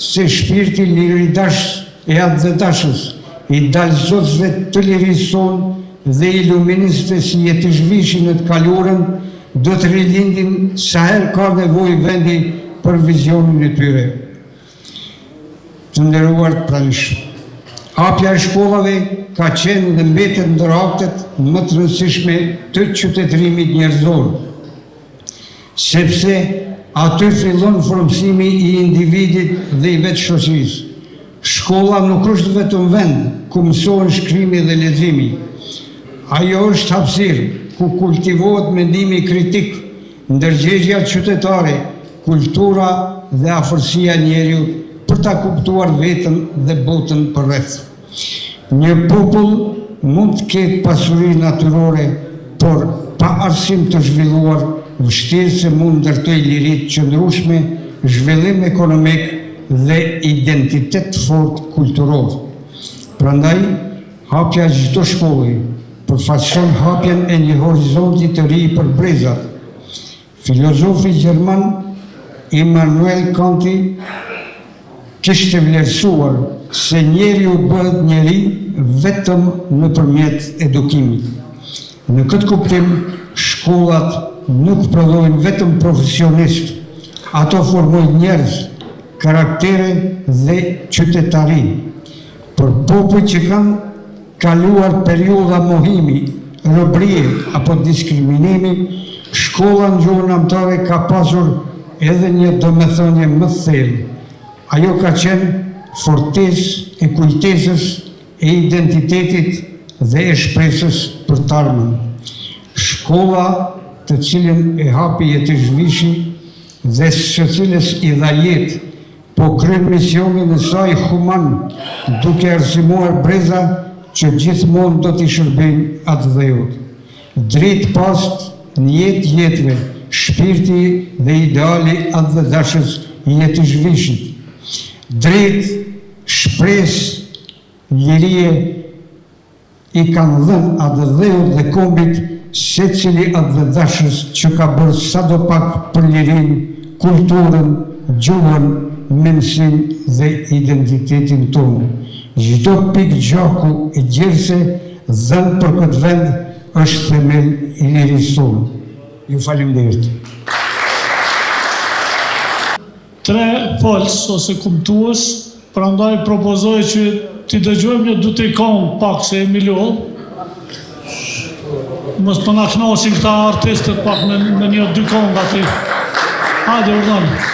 se shpirti liridashës e atdhedashës, i dalëzotësve të lirisë sonë dhe iluministëve si Jetish Vishi në të kaluarën, do të rilindin sa herë ka nevojë vendi për vizionin e tyre. Të nderuar të pranishëm. Hapja e shkollave ka qenë dhe mbetet ndër aktet më të rëndësishme të qytetërimit njerëzor, sepse aty fillon formësimi i individit dhe i vetë shoqërisë. Shkolla nuk është vetëm vend ku mësohen shkrimi dhe leximi. Ajo është hapësirë ku kultivohet mendimi kritik, ndërgjegjja qytetare, kultura dhe afërsia e njeriut për ta kuptuar veten dhe botën përreth. Një popull mund të ketë pasuri natyrore, por pa arsim të zhvilluar, vështirë se mund ndërtojë liri të qëndrueshme, zhvillim ekonomik dhe identitet të fortë kulturor. Prandaj, hapja e çdo shkolle përfaqëson hapjen e një horizonti të ri për brezat. Filozofi gjerman Immanuel Kanti kishte vlerësuar se njeriu bëhet njeri vetëm nëpërmjet edukimit. Në këtë kuptim, shkollat nuk prodhojnë vetëm profesionistë, ato formojnë njerëz, karaktere dhe qytetari. Për popujt që kanë kaluar periudha mohimi, robërie apo diskriminimi, shkolla në gjuhën amtare ka pasur edhe një domethënie më të thellë. Ajo ka qenë fortesë e kujtesës, e identitetit dhe e shpresës për të ardhmen. Shkolla të cilën e hapi Jetish Vishi dhe së cilës i dha jetë, Po kryen misionin e saj human duke arsimuar breza që gjithmonë do t'i shërbejnë atdheut. Dritë pastë në jetë jetëve shpirti dhe ideali atdhedashës i Jetish Vishit. Dritë, shpresë, lirie, i kanë dhënë atdheut dhe kombit secili atdhedashës që ka bërë sadopak për lirinë, kulturën, gjuhën, mendësinë dhe identitetin tonë. Çdo pikë gjaku e djerse dhënë për këtë vend është themel i lirisë sonë. Ju faleminderit. Tre folës ose kumtues, prandaj propozoj që t'i dëgjojmë një dy tri kongë pak se jemi lodhë. Mos po na kënaqin këta artistët pak me, me një dy kongë aty. Hajde, urdhëro.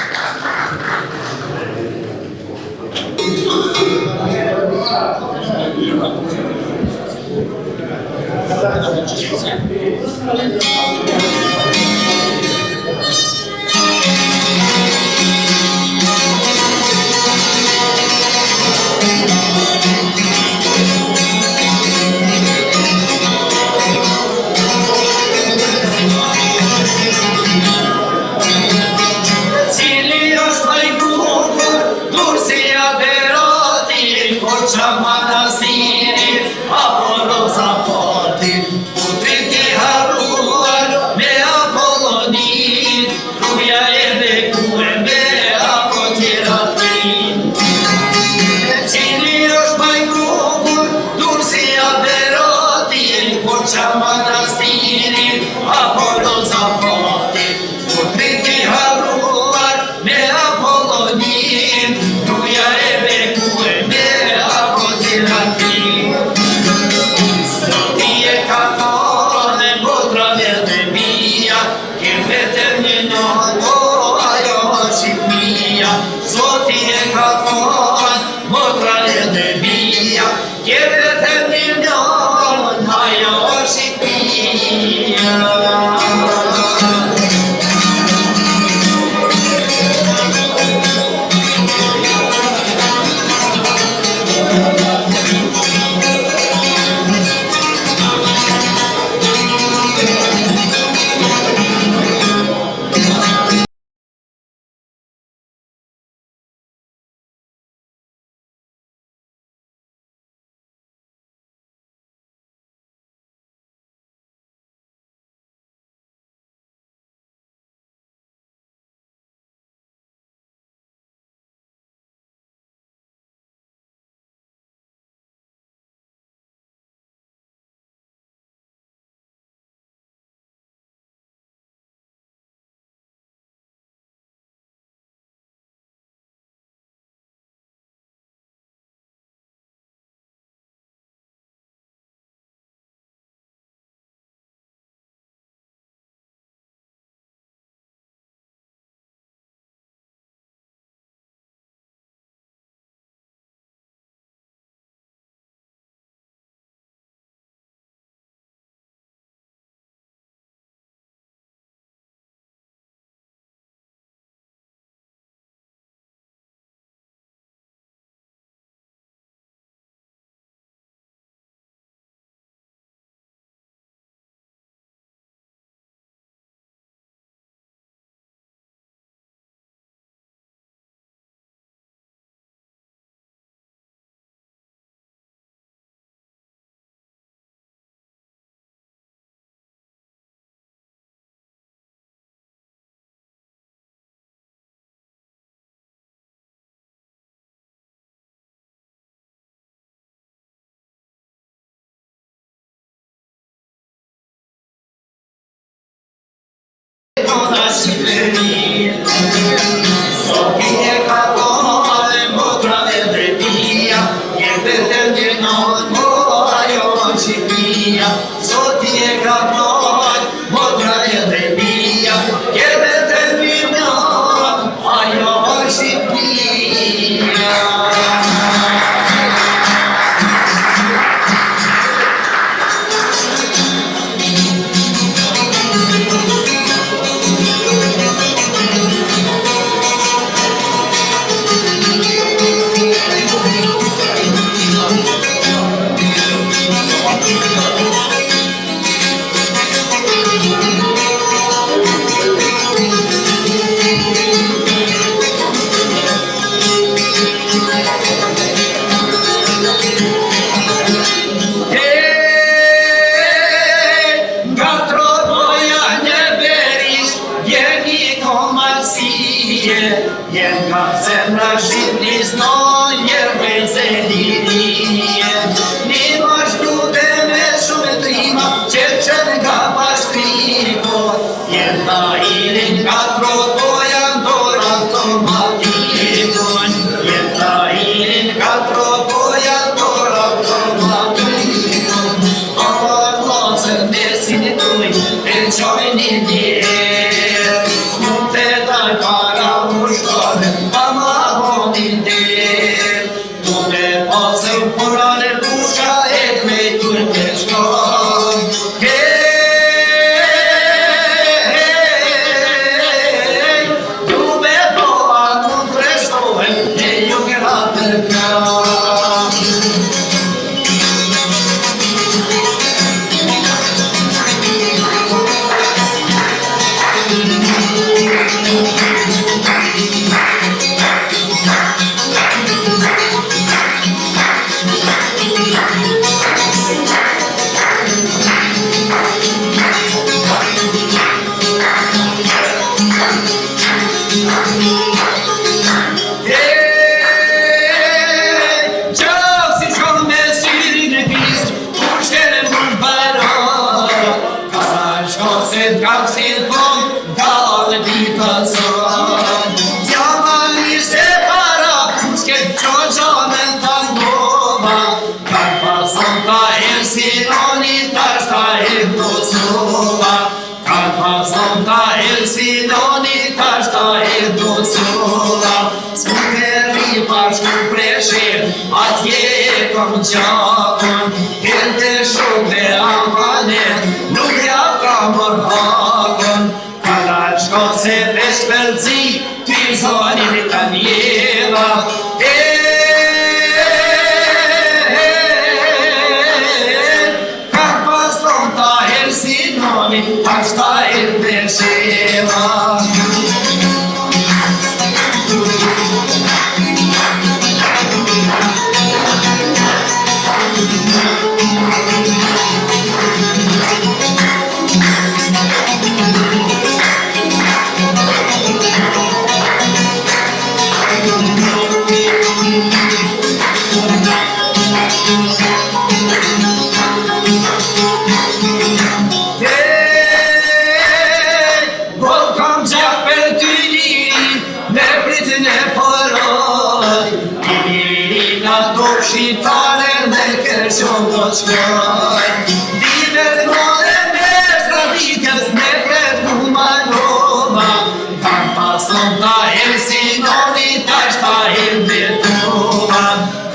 Shqipëri. Zoti e ka falë motra e drejtia, jepet e ndjenon, mo ajo Shqipëria. Zoti e ka falë motra e drejtia, jepet e ndjenon, ajo Shqipëria. Nga Tropoja një berish, vjen një komalsie, vjen nga zemra Shqipnis në një rreze lirie. Një mashkude me shumë trima, që qenë nga Pashtriko, vjen ta irin nga Tropoja ndor automatikon, vjen ta irin nga Tropoja ndor automatikon. Vllazën mesin tuj, e qojnë një djerë, S'mund të dal para ushtarë, pa ma honin derë. Tu me pasën purane pushka e me turke shkon. Hej, tu me po a mund të reshtohen, e ju gratë ka. Gjaksi shkon me syrin e pis, kur shkene mund bajro. Ka shko se t'ka këshil pon, ka dhe dita son. Jama ishte para pushke, qo gjamen tangova. Ka pason ta Elsinoni, tash ta e Kosova. Ka pason ta Elsinoni, tash ta e Kosova. S'mund e rri bashku preshir, atje e kom gjakun, Hente shok e amanet, nuk ja ka mor hakun. Ka dalë shko se vesh përzi, ty zonin të njeva. Ka pason ta Elsinoni, tash ta e Presheva. Gol kam gjak për ty liri, me pritën e poroj. I liri nga tokë shqiptare dhe kërshon do shkoj. Diver more me stradikës, me pret Kumanova. Kam pason ta Elsinoni, tash ta Elbetova.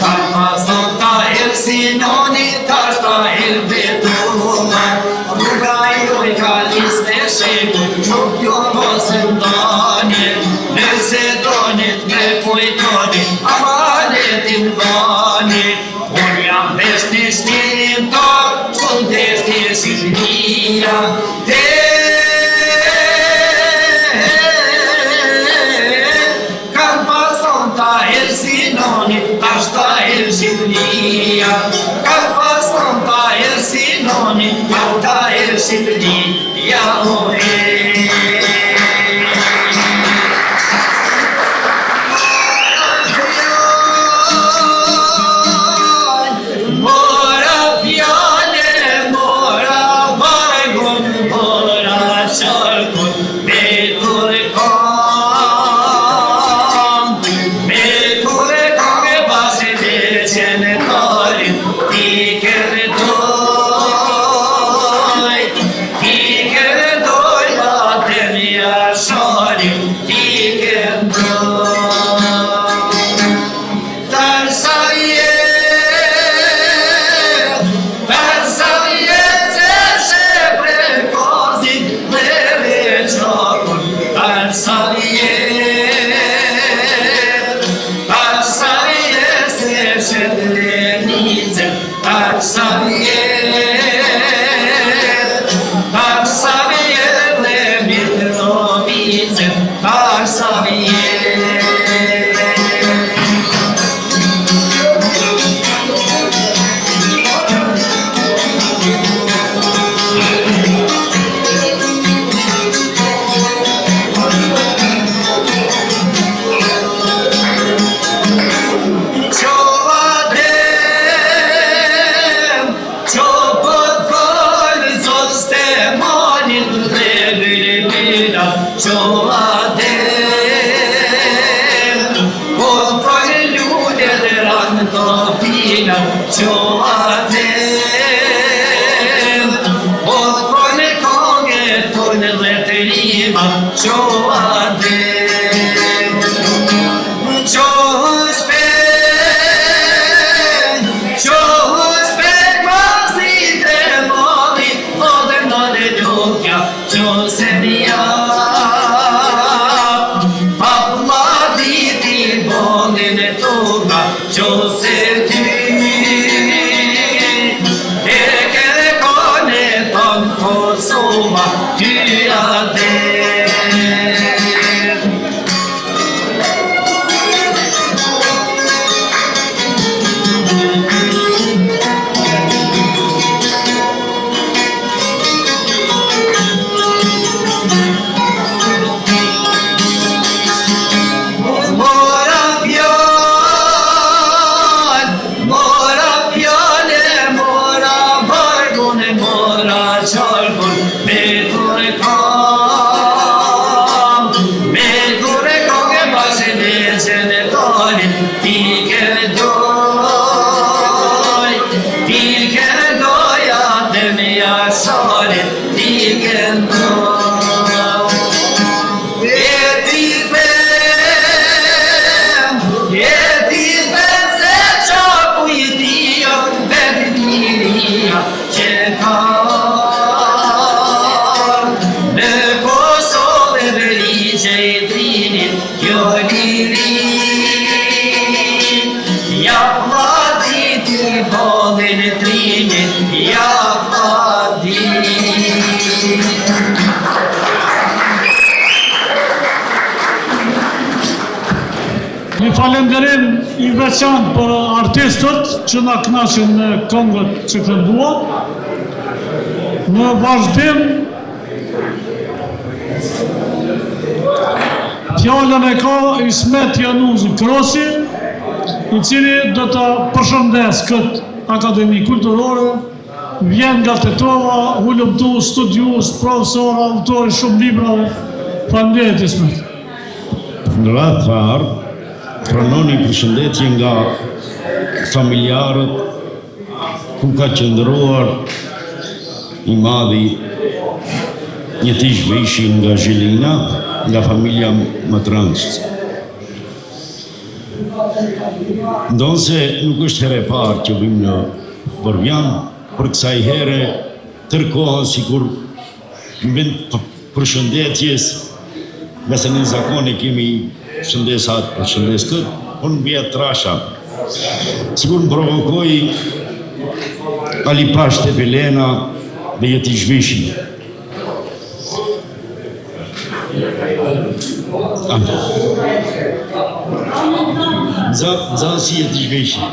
Kam pason ta Elsinoni, tash ta Elbetova. Rruga joj ka lis me shekull, nuk jo mos e ndani. Nëse donit me kujtoni, amanetin bani. Unë jam vesh një shqiptar, shumë deshti Shqipëria. Kam pason ta Elsinoni, tash ta Shqipëria. Kam pason ta Elsinoni, ta Shqipëria. O e. Një falënderim i veçantë për artistët që na kënaqën me këngët që kënduan. Në vazhdim fjalën e ka Ismet Januzi Krosi, i cili do ta përshëndesë këtë akademi kulturore, vjen nga Tetova, hulumtues, studiues, profesor, autor i shumë librave. Faleminderit Ismet. Në radhë të parë, pranoni përshëndetje nga familjarët ku ka qëndruar i madhi Jetish Vishi nga Zhelina, nga familja Matranc. Ndonëse nuk është herë e parë që vim në Vërvjan, për kësaj here tërë kohën sikur në vend përshëndetjes, ngase ne zakon e kemi shëndes atë, përshëndes këtë, por në vija trasha. Sikur më provokoi Ali Pashë Tepelena dhe Jetish Vishi. Nxënësi Jetish Vishi.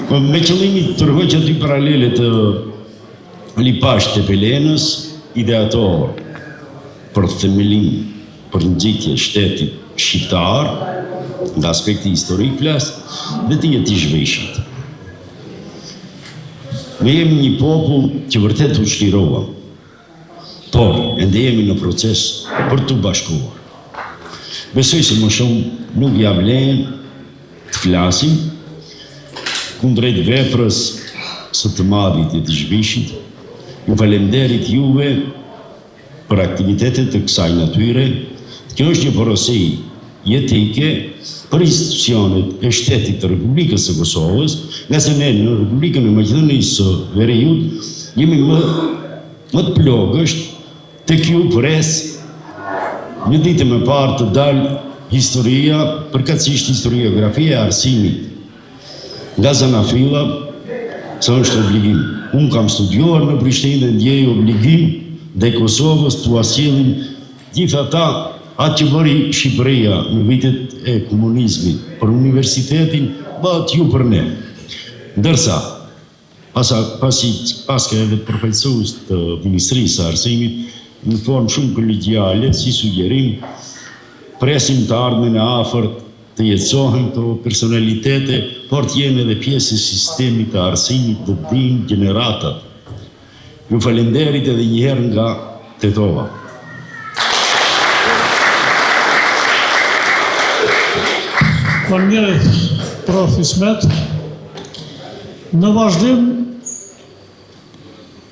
Po me qëllimin tërhoqa dy paralele të Ali Pashë Tepelenës, ideator për themelim për nxitje shtetit shqiptar, nga aspekti historik flas, dhe të Jetish Vishit. Ne jemi një popull që vërtet u çlirova. Por, ende jemi në proces për t'u bashkuar. Besoj se më shumë nuk ia vlen të flasim kundrejt veprës së të madhit Jetish Vishit. Ju faleminderit juve për aktivitete të kësaj natyre. Kjo është një porosi jetike për institucionet e shtetit të Republikës së Kosovës, ngase ne në Republikën e Maqedonisë së Veriut jemi më më të plogësht tek ju pres një ditë më parë të dalë historia, përkatësisht historiografia e arsimit nga Zanafilla, se është obligim. Unë kam studiuar në Prishtinë dhe ndjej obligim ndaj Kosovës t'ua sjellim gjithë ata atë që bëri Shqipëria në vitet e komunizmit për universitetin, bëhet ju për ne. Ndërsa, pasa, pasi paska edhe përfaqësues të Ministrisë së Arsimit, në formë shumë kolegjiale, si sugjerim, presim të ardhmen e afërt. të jetësohen këto personalitete, por të jenë edhe pjesë e sistemit të arsimit të dinë gjeneratat. Ju falenderit edhe një herë nga Tetova. Faleminderit, prof. Ismet. Në vazhdim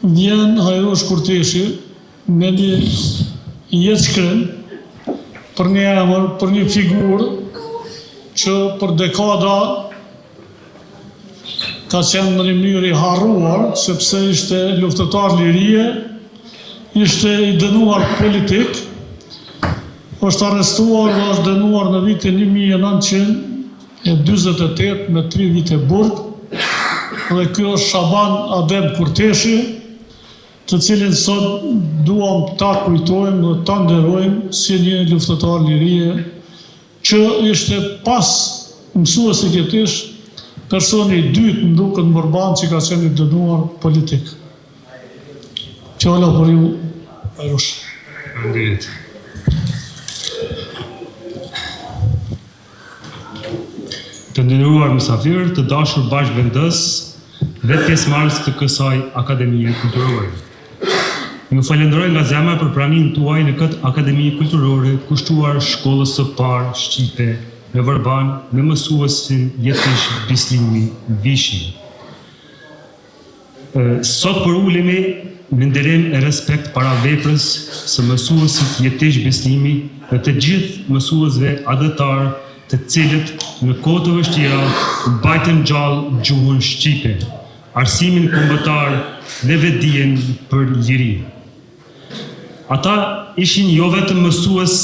vjen Hajrush Kurteshi me një jetëshkrim për një emër, për një figurë që për dekada ka qenë në një mënyrë i harruar, sepse ishte luftëtar lirie, ishte i dënuar politik, është arrestuar dhe është dënuar në vitin 1948 me 3 vite burg, dhe ky është Shaban Adem Kurteshi, të cilin sot duam ta kujtojmë dhe ta nderojmë si një luftëtar lirie që ishte pas mësuesit Jetish, personi i dytë më duket në Vërban që ka qenë i dënuar politik. Fjala për ju, Hajrush. Faleminderit. Të nderuar mysafirë, të dashur bashkëvendës dhe pjesëmarrës të kësaj Akademie Kulturore. Ju falënderoj nga zemra për praninë tuaj në këtë Akademi Kulturore kushtuar shkollës së parë shqipe në Vërban me mësuesin Jetish Bislimi Vishi. Sot përulemi me nderim e respekt para veprës së mësuesit Jetish Bislimi dhe të gjithë mësuesve atdhetarë të cilët në kohë të vështira mbajtën gjallë gjuhën shqipe, arsimin kombëtar dhe vetëdijen për liri. Ata ishin jo vetëm mësues,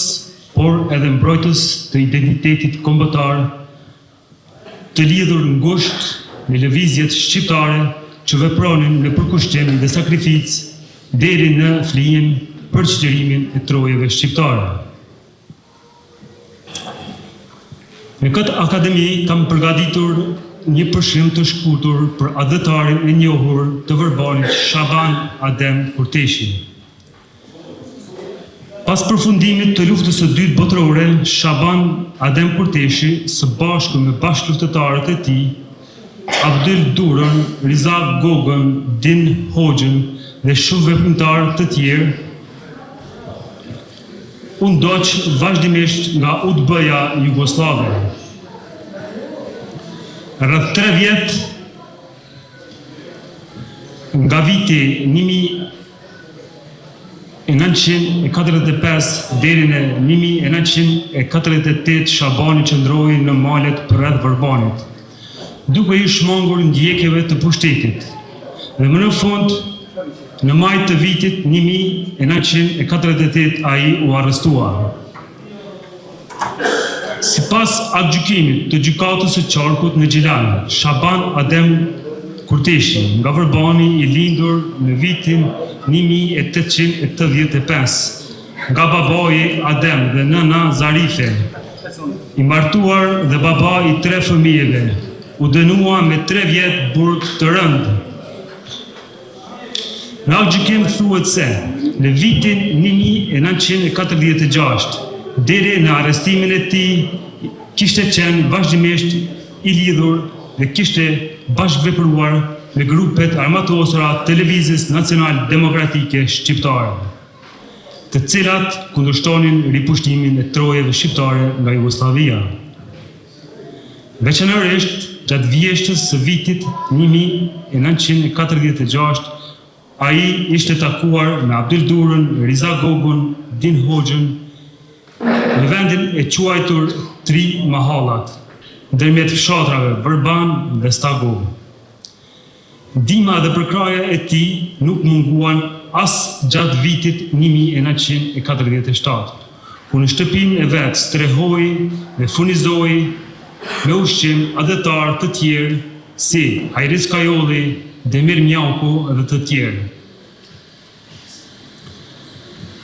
por edhe mbrojtës të identitetit kombëtar, të lidhur ngushtë me lëvizjet shqiptare që vepronin me përkushtim dhe sakrificë deri në flijim për çlirimin e trojeve shqiptare. Në këtë akademi kam përgatitur një përshkrim të shkurtër për atdhetarin e njohur të Vërbanit Shaban Adem Kurteshi. Pas përfundimit të Luftës së Dytë Botërore, Shaban Adem Kurteshi së bashku me bashkëluftëtarët e tij, Abdyl Durën, Riza Gogën, Din Hoxhën dhe shumë veprimtarë të tjerë, U ndoq vazhdimisht nga UDB-ja jugosllave. Rreth tre vjet nga viti 1945 deri në 1948 Shabani qëndroi në malet përreth Vërbanit. duke iu shmangur ndjekjeve të pushtetit, dhe më në fund, në maj të vitit 1948 ai u arrestua. Sipas aktgjykimit të Gjykatës së Qarkut në Gjilan, Shaban Adem Kurteshi, nga Vërbani i lindur në vitin 1885, nga babai Adem dhe nëna Zarife, i martuar dhe baba i tre fëmijëve, u dënua me tre vjet burg të rëndë. Në aktgjykim thuhet se, në vitin 1946, deri në arrestimin e tij, kishte qenë vazhdimisht i lidhur dhe kishte bashkëvepruar me grupet e armatosura të Lëvizjes Nacional Demokratike Shqiptare. të cilat kundërshtonin ripushtimin e trojeve shqiptare nga Jugosllavia. Veçanërisht gjatë vjeshtës së vitit 1946, ai ishte takuar me Abdyl Durën, Riza Gogën, Din Hoxhën, në vendin e quajtur Tri Mahallat, ndërmjet fshatrave Vërban dhe Stagovë. Ndihma dhe përkrahja e tij nuk munguan as gjatë vitit 1947, ku në shtëpinë e vet strehoi dhe furnizoi me ushqim atdhetarë të tjerë si Hajri Skajolli, Demir Mjaku dhe të tjerë.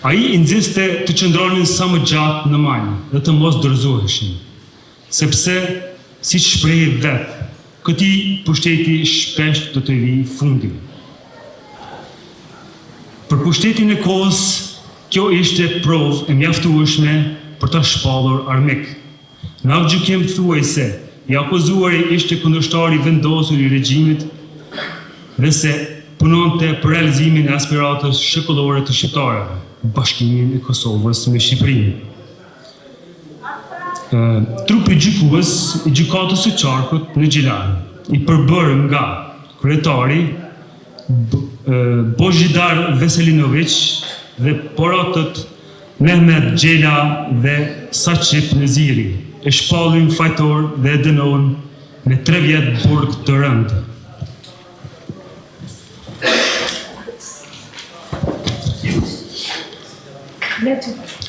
Ai i nxiste të qëndronin sa më gjatë në mal dhe të mos dorëzoheshin. Sepse, siç shprehej vetë, këtij pushteti shpesh do t'i vijë fundi. Për pushtetin e kohës, kjo ishte provë e mjaftueshme për ta shpallur armik. Në aktgjykim thuhej se i akuzuari ishte kundërshtar i vendosur i regjimit dhe se punonte për realizimin e aspiratës shekullore të shqiptarëve, bashkimin e Kosovës me Shqipërinë. Trupi gjykues i Gjykatës së Qarkut në Gjilan, i përbërë nga kryetari Bozhidar Veselinoviq dhe porotët Mehmet Xhela dhe Saqip Neziri, e shpallin fajtor dhe e dënon me tre vjet burg të rëndë.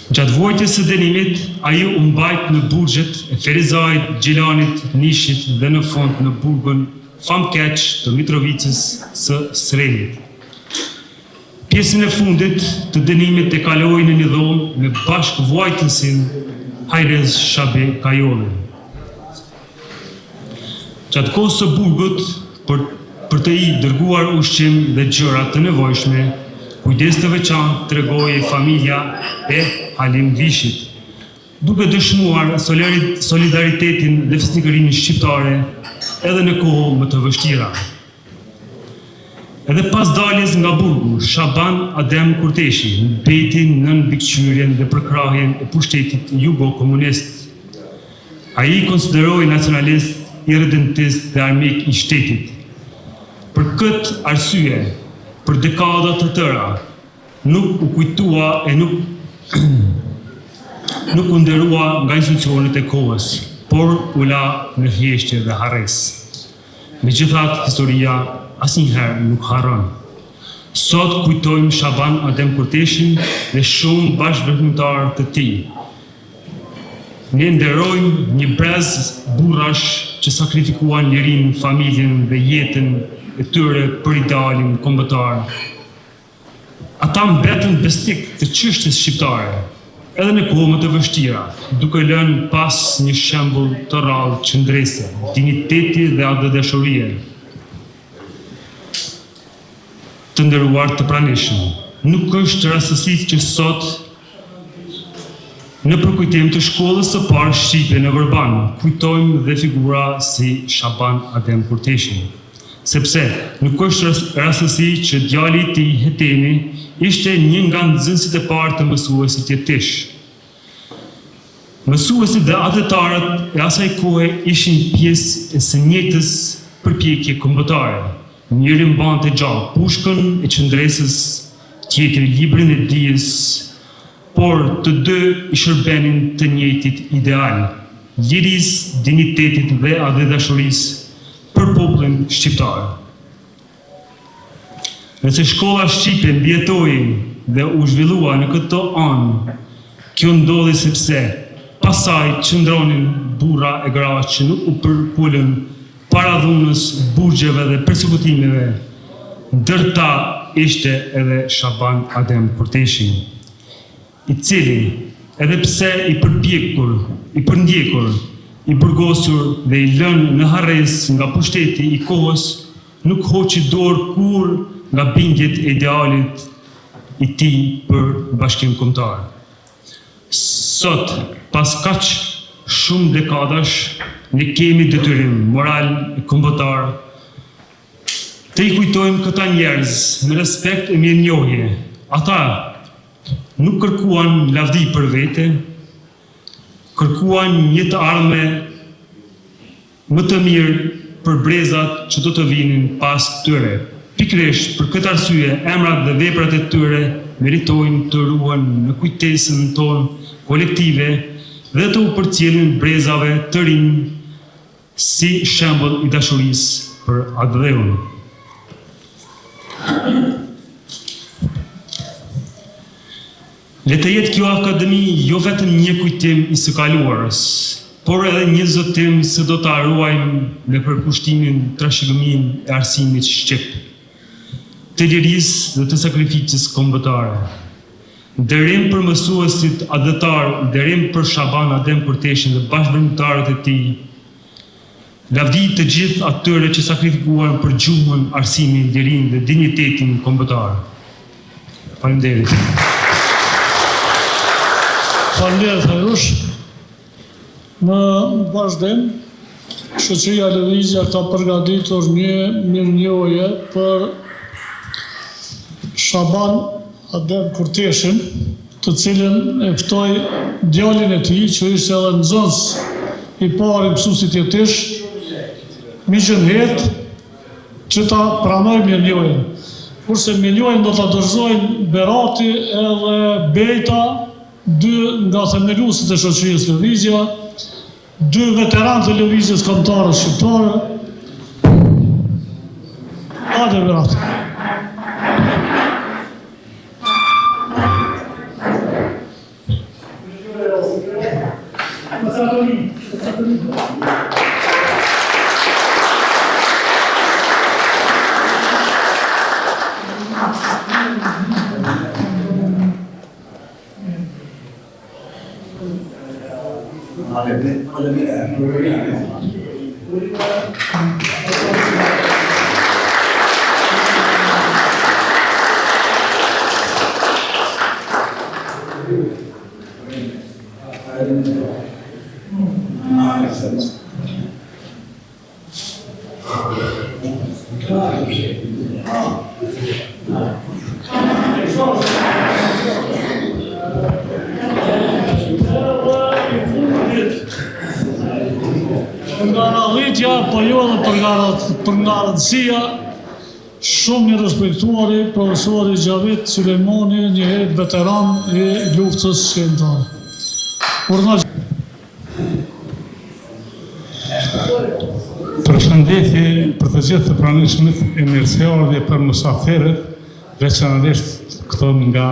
Gjatë vuajtjes së dënimit, ai u mbajt në burgjet e Ferizajt, Gjilanit, Nishit dhe në fund në burgun famëkeq të Mitrovicës së Sremit. Pjesën e fundit të dënimit e kaloi në një dhomë me bashkëvuajtësin Hajriz Shabi Kajollin. Gjatë kohës së burgut, për për të i dërguar ushqim dhe gjëra të nevojshme, kujdes të veçantë tregoi familja e Halim Vishit, duke dëshmuar solidaritetin dhe fisnikërinë shqiptare edhe në kohë më të vështira. Edhe pas daljes nga burgu, Shaban Adem Kurteshi mbeti nën mbikëqyrjen dhe përkrahjen e pushtetit jugo-komunist. Ai i konsiderohej nacionalist, irredentist dhe armik i shtetit. Për këtë arsye, për dekada të tëra, nuk u kujtua e nuk nuk u nderua nga institucionet e kohës, por u la në heshtje dhe harresë. Megjithatë, historia asnjëherë nuk harron. Sot kujtojmë Shaban Adem Kurteshin dhe shumë bashkëveprimtarë të tij. Ne nderojmë një brez burrash që sakrifikuan lirinë, familjen dhe jetën e tyre për idealin kombëtar. Ata mbetën besnikë të çështjes shqiptare, edhe në kohë më të vështira, duke lënë pas një shembull të rrallë qëndrese, dinjiteti dhe atdhedashurie. Të nderuar të pranishëm, nuk është rastësi që sot në përkujtim të shkollës së parë shqipe në Vërban, kujtojmë dhe figura si Shaban Adem Kurteshin. Sepse, nuk është rastësi që djali i tij, Hetemi, ishte një nga nxënësit e parë të mësuesit Jetish. Mësuesit dhe atdhetarët e asaj kohe ishin pjesë e së njëjtës përpjekje kombëtare. Njëri mbante gjallë pushkën e qëndresës, tjetri librin e dijes, por të dy i shërbenin të njëjtit ideal, lirisë, dinjitetit dhe atdhedashurisë për popullin shqiptar. Nëse shkolla shqipe mbijetoi dhe u zhvillua në këto anë, kjo ndodhi sepse pas saj qëndronin burra e gra që nuk u përkulën para dhunës, burgjeve dhe persekutimeve, ndër ta ishte edhe Shaban Adem Kurteshi. i cili, edhe pse i përpjekur, i përndjekur, i burgosur dhe i lënë në harresë nga pushteti i kohës, nuk hoqi dorë kurrë nga bindjet e idealit i tij për bashkim kombëtar. Sot, pas kaq shumë dekadash, ne kemi detyrim moral e kombëtar të i kujtojmë këta njerëz me respekt e mirënjohje. Ata Nuk kërkuan lavdi për vete, kërkuan një të ardhme më të mirë për brezat që do të vinin pas tyre. Pikërisht për këtë arsye, emrat dhe veprat e tyre meritojnë të ruhen në kujtesën tonë kolektive dhe të u përcjellin brezave të rinj si shembull i dashurisë për atdheun. Le të jetë kjo akademi jo vetëm një kujtim i së kaluarës, por edhe një zotim se do ta ruajmë me përkushtimin trashëgiminë e arsimit shqip, të lirisë dhe të sakrificës kombëtare. Nderim për mësuesit atdhetarë, nderim për Shaban Adem Kurteshin dhe bashkëveprimtarët e tij, lavdi të gjithë atyre që sakrifikuan për gjuhën, arsimin, lirinë dhe dinjitetin kombëtar. Faleminderit. Faleminderit Hajrush. Në vazhdim, Shoqëria Lëvizja ka përgatitur një mirënjohje për Shaban Adem Kurteshin, të cilin e ftoj djalin e tij, që ishte edhe nxënës i parë i mësuesit Jetish, Mixhën Het, që ta pranojë mirënjohjen. Kurse mirënjohjen do ta dorëzojnë Berati edhe Bejta, dy nga themeluesit e shoqërisë Lëvizja, dy veteranë të Lëvizjes Kombëtare Shqiptare. Hajde Berat. Nga radhitja, po jo edhe për nga, për nga rëndësia, shumë i respektuari profesori Xhavit Sylejmani, njëherë veteran i luftës çlirimtare. Urdhno Përshëndetje për të gjithë të pranishmit e mirëseardhje për musafirët, veçanërisht këto nga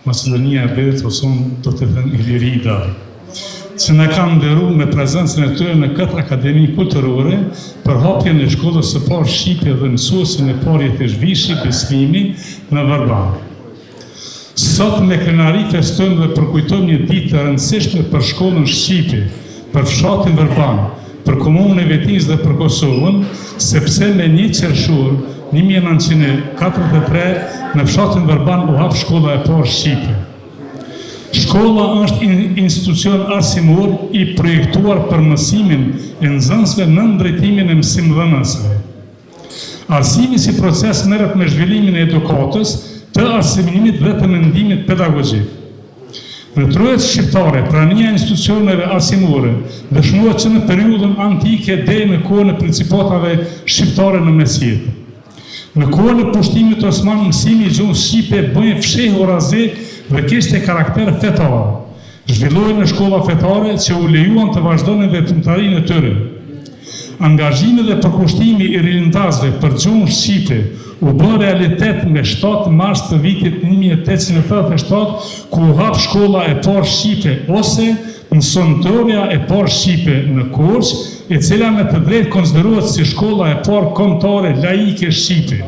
Maqedonia e Veriut ose do të thënë Ilirida, që na kanë nderu me prezencën e tyre në këtë akademi kulturore për hapjen e shkollës së parë shqipe dhe mësuesin e parë Jetish Vishi Bislimi në Vërban. Sot me krenari festojmë dhe përkujtojmë një ditë të rëndësishme për shkollën shqipe, për fshatin Vërban, për komunën e Vitisë dhe për Kosovën, sepse me një qershor 1943 në fshatin Vërban u hap shkolla e parë shqipe. Shkolla është institucion arsimor i projektuar për mësimin e nxënësve nën drejtimin e mësimdhënësve. Arsimi si proces merret me zhvillimin e edukatës, të arsimimit dhe të mendimit pedagogjik. Në trojet shqiptare, prania e institucioneve arsimore dëshmohet që në periudhën antike deri në kohën e principatave shqiptare në mesjetë. Në kohën e pushtimit osman mësimi i gjuhës shqipe bëhej fshehurazi dhe kishte karakter fetar. Zhvillohej në shkolla fetare që u lejuan të vazhdonin veprimtarinë e tyre. Angazhimi dhe përkushtimi i rilindasve për gjuhën shqipe u bë realitet me 7 mars të vitit 1887 ku u hap shkolla e parë shqipe ose mësonjëtorja e parë shqipe në Korçë, e cila me të drejtë konsiderohet si shkolla e parë kombëtare laike shqipe.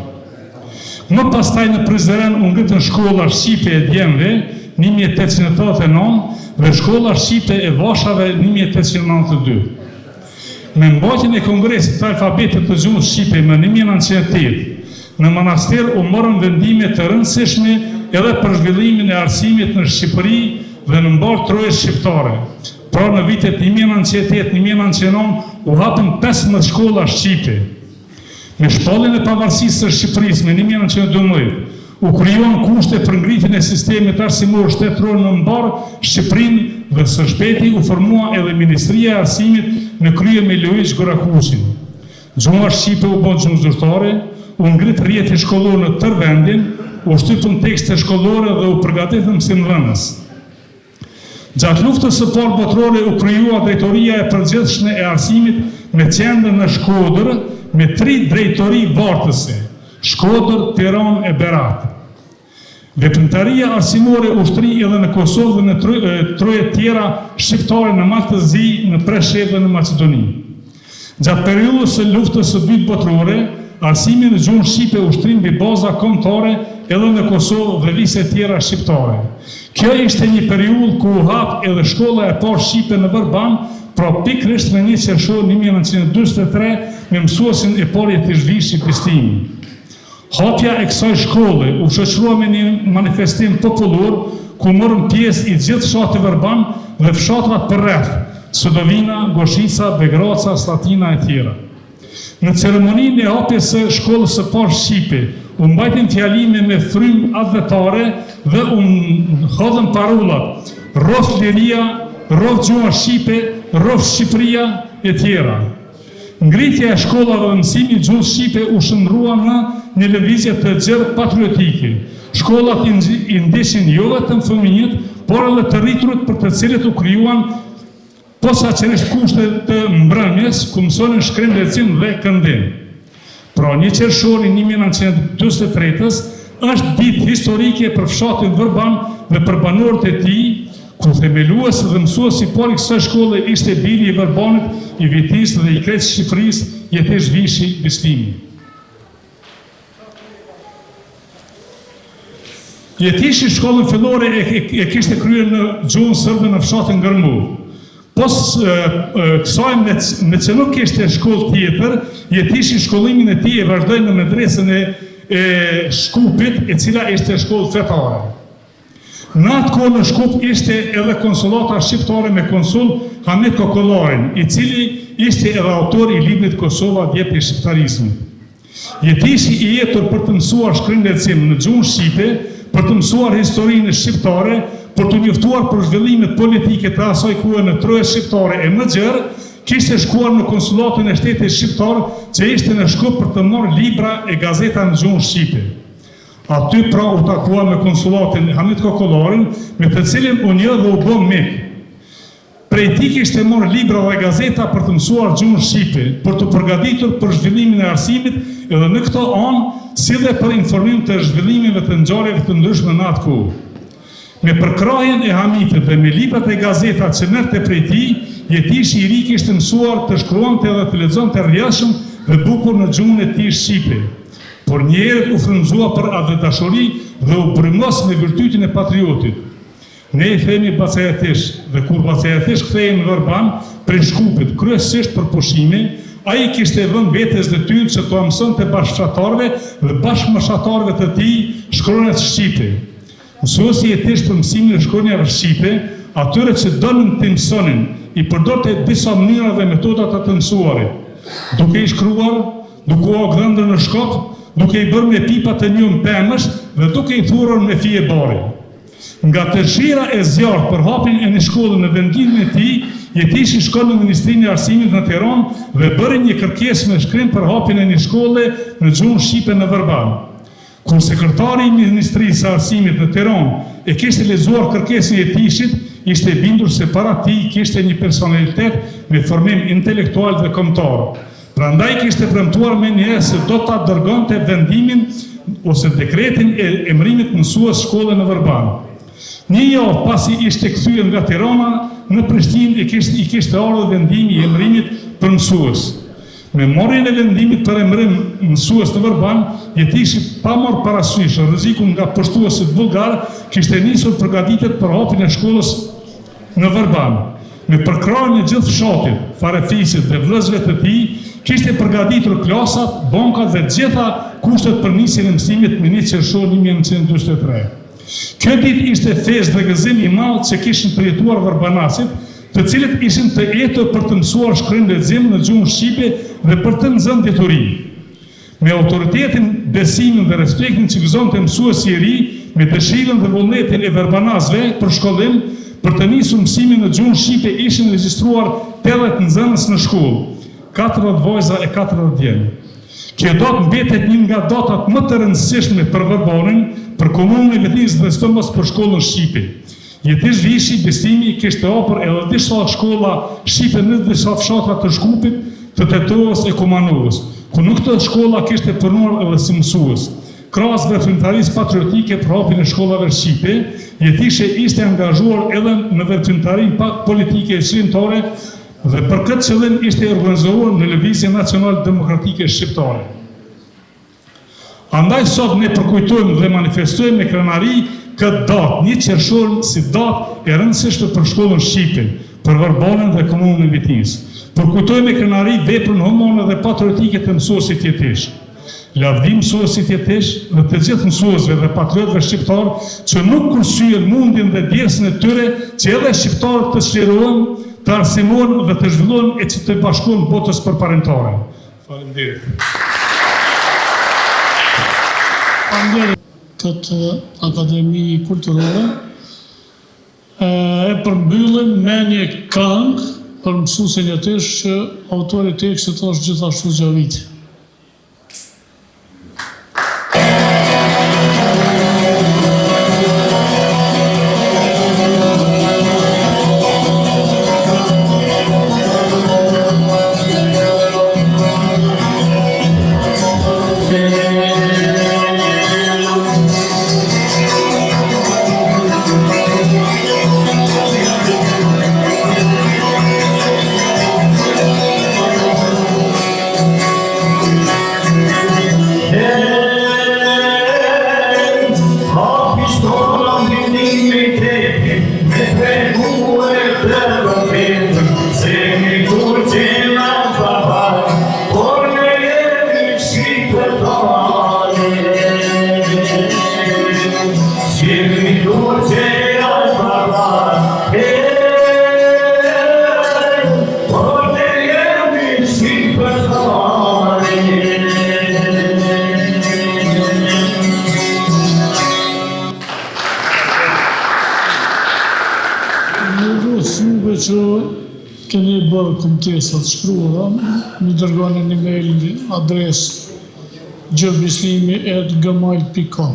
Më pastaj në Prizren u ngritën shkolla shqipe e djemve, 1889, dhe shkolla shqipe e vashave, 1892. Me mbajtjen e Kongresit të Alfabetit të Gjuhës Shqipe më 1908, në Manastir u morën vendime të rëndësishme edhe për zhvillimin e arsimit në Shqipëri dhe në mbarë trojet shqiptare. Pra në vitet 1908-1909 u hapën 15 shkolla shqipe. Me shpalljen e pavarësisë së Shqipërisë më 1912, u krijuan kushte për ngritjen e sistemit arsimor shtetëror në mbarë Shqipërinë dhe së shpejti u formua edhe Ministria e Arsimit në krye me Luigj Gurakuqin. Gjuha shqipe u bë gjuhë zyrtare, u ngrit rrjeti shkollor në tërë vendin, u shtypën tekste shkollore dhe u përgatitën mësimdhënës. Gjatë Luftës së Parë Botërore u krijua Drejtoria e Përgjithshme e Arsimit me qendër në Shkodër me tri drejtori vartëse, Shkodër, Tiranë e Berat. Veprimtaria arsimore u shtri edhe në Kosovë dhe në trojet tjera shqiptare në Mal të Zi, në Preshevë dhe në Maqedoni. Gjatë periudhës së Luftës së Dytë Botërore, arsimi në gjuhën shqipe u shtri mbi baza kombëtare edhe në Kosovë dhe vise tjera shqiptare. Kjo ishte një periudhë ku u hap edhe shkolla e parë shqipe në Vërban, pra pikërisht me një qershor 1943 me mësuesin e parë Jetish Vishi Bislimi. Hapja e kësaj shkolle u shoqërua me një manifestim popullor ku morën pjesë i gjithë fshati Vërban dhe fshatrat përreth. Sodovina, Goshica, Begraca, Sllatina etj. Në ceremoninë e hapjes së shkollës së parë shqipe, u mbajtën fjalime me frymë atdhetare dhe u hodhën parullat Rroftë liria, Rroftë gjuha shqipe, Rroftë Shqipëria, etj. Ngritja e shkollave dhe mësimi i gjuhës shqipe u shndërrua në një lëvizje të gjerë patriotike. Shkollat i ndiqnin jo vetëm fëmijët, por edhe të rriturit për të cilët u krijuan posaçërisht kushte të mbrëmjes ku mësonin shkrim lexim dhe këndim. Pra një qershori 1943-ës është ditë historike për fshatin Vërban dhe për banorët e tij, ku themelues dhe mësues i parë i kësaj shkolle ishte biri i Vërbanit, i Vitisë dhe i krejt Shqipërisë, Jetish Vishi Bislimi. Jetishi shkollën fillore e, e, e kishte kryer në gjuhën sërbe në fshatin Gërmovë. Pos kësaj me, meqë nuk kishte shkollë tjetër, Jetishi shkollimin e tij e vazhdoi në medresën e, e Shkupit, e cila ishte shkollë fetare. Në atë kohë në Shkup ishte edhe konsullata shqiptare me konsull Hamit Kokollarin, i cili ishte edhe autor i librit Kosova djepi i shqiptarizmit. Jetishi i etur për të mësuar shkrim-lexim në gjuhën shqipe, për të mësuar historinë shqiptare, për t'u njoftuar për zhvillimet politike të asaj kohe në trojet shqiptare e më gjerë, kishte shkuar në konsullatën e shtetit shqiptar që ishte në Shkup për të marrë libra e gazeta në gjuhën shqipe. Aty pra u takua me konsullatin Hamit Kokollarin, me të cilin u njoh dhe u bë mik. Prej tij kishte marrë libra dhe gazeta për të mësuar gjuhën shqipe, për t'u përgatitur për zhvillimin e arsimit edhe në këto anë, si dhe për informim të zhvillimeve të ngjarjeve të ndryshme në atë kohë. Me përkrahjen e Hamitit dhe me librat e gazetat që merrte prej tij, Jetishi i ri kishte mësuar të shkruante dhe të lexonte rrjedhshëm dhe bukur në gjuhën e tij shqipe. Por njëherët u frymëzua për atdhedashuri dhe u brymos me virtytin e patriotit. Ne i themi Baca Jetish, dhe kur Baca Jetish kthehej në Vërban prej Shkupit, kryesisht për pushime, ai i kishte vënë vetes detyrë që t'ua mësonte bashkëfshatarëve dhe bashkëmoshatarëve të tij shkronjat shqipe. Mësuesi Jetish për mësimin e shkronjave shqipe, atyre që donin t'i mësonin, i përdorte disa mënyra dhe metoda të të mësuarit, duke i shkruar, duke ua gdhendur në shkop, duke i bërë me pipa të njomë pemësh dhe duke i thurur me fije bari. Nga dëshira e zjarrtë për hapjen e një shkolle në vendlindjen e tij, Jetishi shkon në Ministrinë e Arsimit në Tiranë dhe bëri një kërkesë me shkrim për hapjen e një shkolle në gjuhën shqipe në Vërban. Kur sekretari i Ministrisë së Arsimit në Tiranë e kishte lexuar kërkesën e Jetishit, ishte bindur se para tij kishte një personalitet me formim intelektual dhe kombëtar. Prandaj kishte premtuar menjëherë se do ta dërgonte vendimin ose dekretin e emërimit mësues shkolle në Vërban. Një javë pasi ishte kthyer nga Tirana, në Prishtinë i kishte, i kishte ardhur vendimi i emërimit për mësues. Me marrjen e vendimit për emërim mësues në Vërban, Jetishi pa marrë parasysh rrezikun nga pushtuesit bullgarë, kishte nisur përgatitjet për hapjen e shkollës në Vërban. Me përkrahjen e gjithë fshatit, farefisit dhe vëllezërve të tij, kishte përgatitur klasat, bankat dhe të gjitha kushtet për nisjen e mësimit me 1 qershor 1943. Kjo ditë ishte festë dhe gëzim i madh që kishin përjetuar vërbanasit, të cilët ishin të etur për të mësuar shkrim-lexim në gjuhën shqipe dhe për të nxënë dituri. Me autoritetin, besimin dhe respektin që gëzonte mësuesi i ri, me dëshirën dhe vullnetin e verbanasve për shkollim, për të nisur mësimin në gjuhën shqipe ishin regjistruar 80 nxënës në shkollë, 40 vajza e 40 djem. Kjo datë mbetet një nga datat më të rëndësishme për Vërbanin, për komunën e Vitisë dhe sidomos për shkollën shqipe. Jetish Vishi, Bislimi, kishte hapur edhe disa shkolla shqipe në disa fshatra të Shkupit, të Tetovës e Kumanovës, ku në këto shkolla kishte punuar edhe si mësues. Krahas veprimtarisë patriotike për hapjen e shkollave shqipe, Jetishi ishte angazhuar edhe në veprimtarinë politike e çlirimtare dhe për këtë qëllim ishte organizuar në Lëvizjen Nacional Demokratike Shqiptare. Andaj sot ne përkujtojmë dhe manifestojmë me krenari këtë datë, një qershor si datë e rëndësishme për shkollën shqipe, për Vërbanin dhe komunën e Vitisë. Përkujtojmë me krenari veprën humane dhe patriotike të mësuesit Jetish. Lavdi mësuesit Jetish dhe të gjithë mësuesve dhe patriotëve shqiptarë që nuk kursyen mundin dhe djersën e tyre që edhe shqiptarët të çlirohen, të arsimohen dhe të zhvillohen e që t'i bashkohen botës përparimtare. Faleminderit. Faleminderit këtë akademi kulturore. E përmbyllim me një këngë për mësuesin Jetish që autori i tekstit është gjithashtu Xhaviti. Juve që keni bërë kumtesat e shkruara, m'i dërgoni një mail në adresë gbislimi@gmail.com.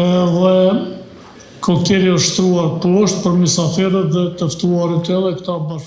Edhe kokteli është shtruar poshtë për mysafirët dhe të ftuarit edhe këta bashkë.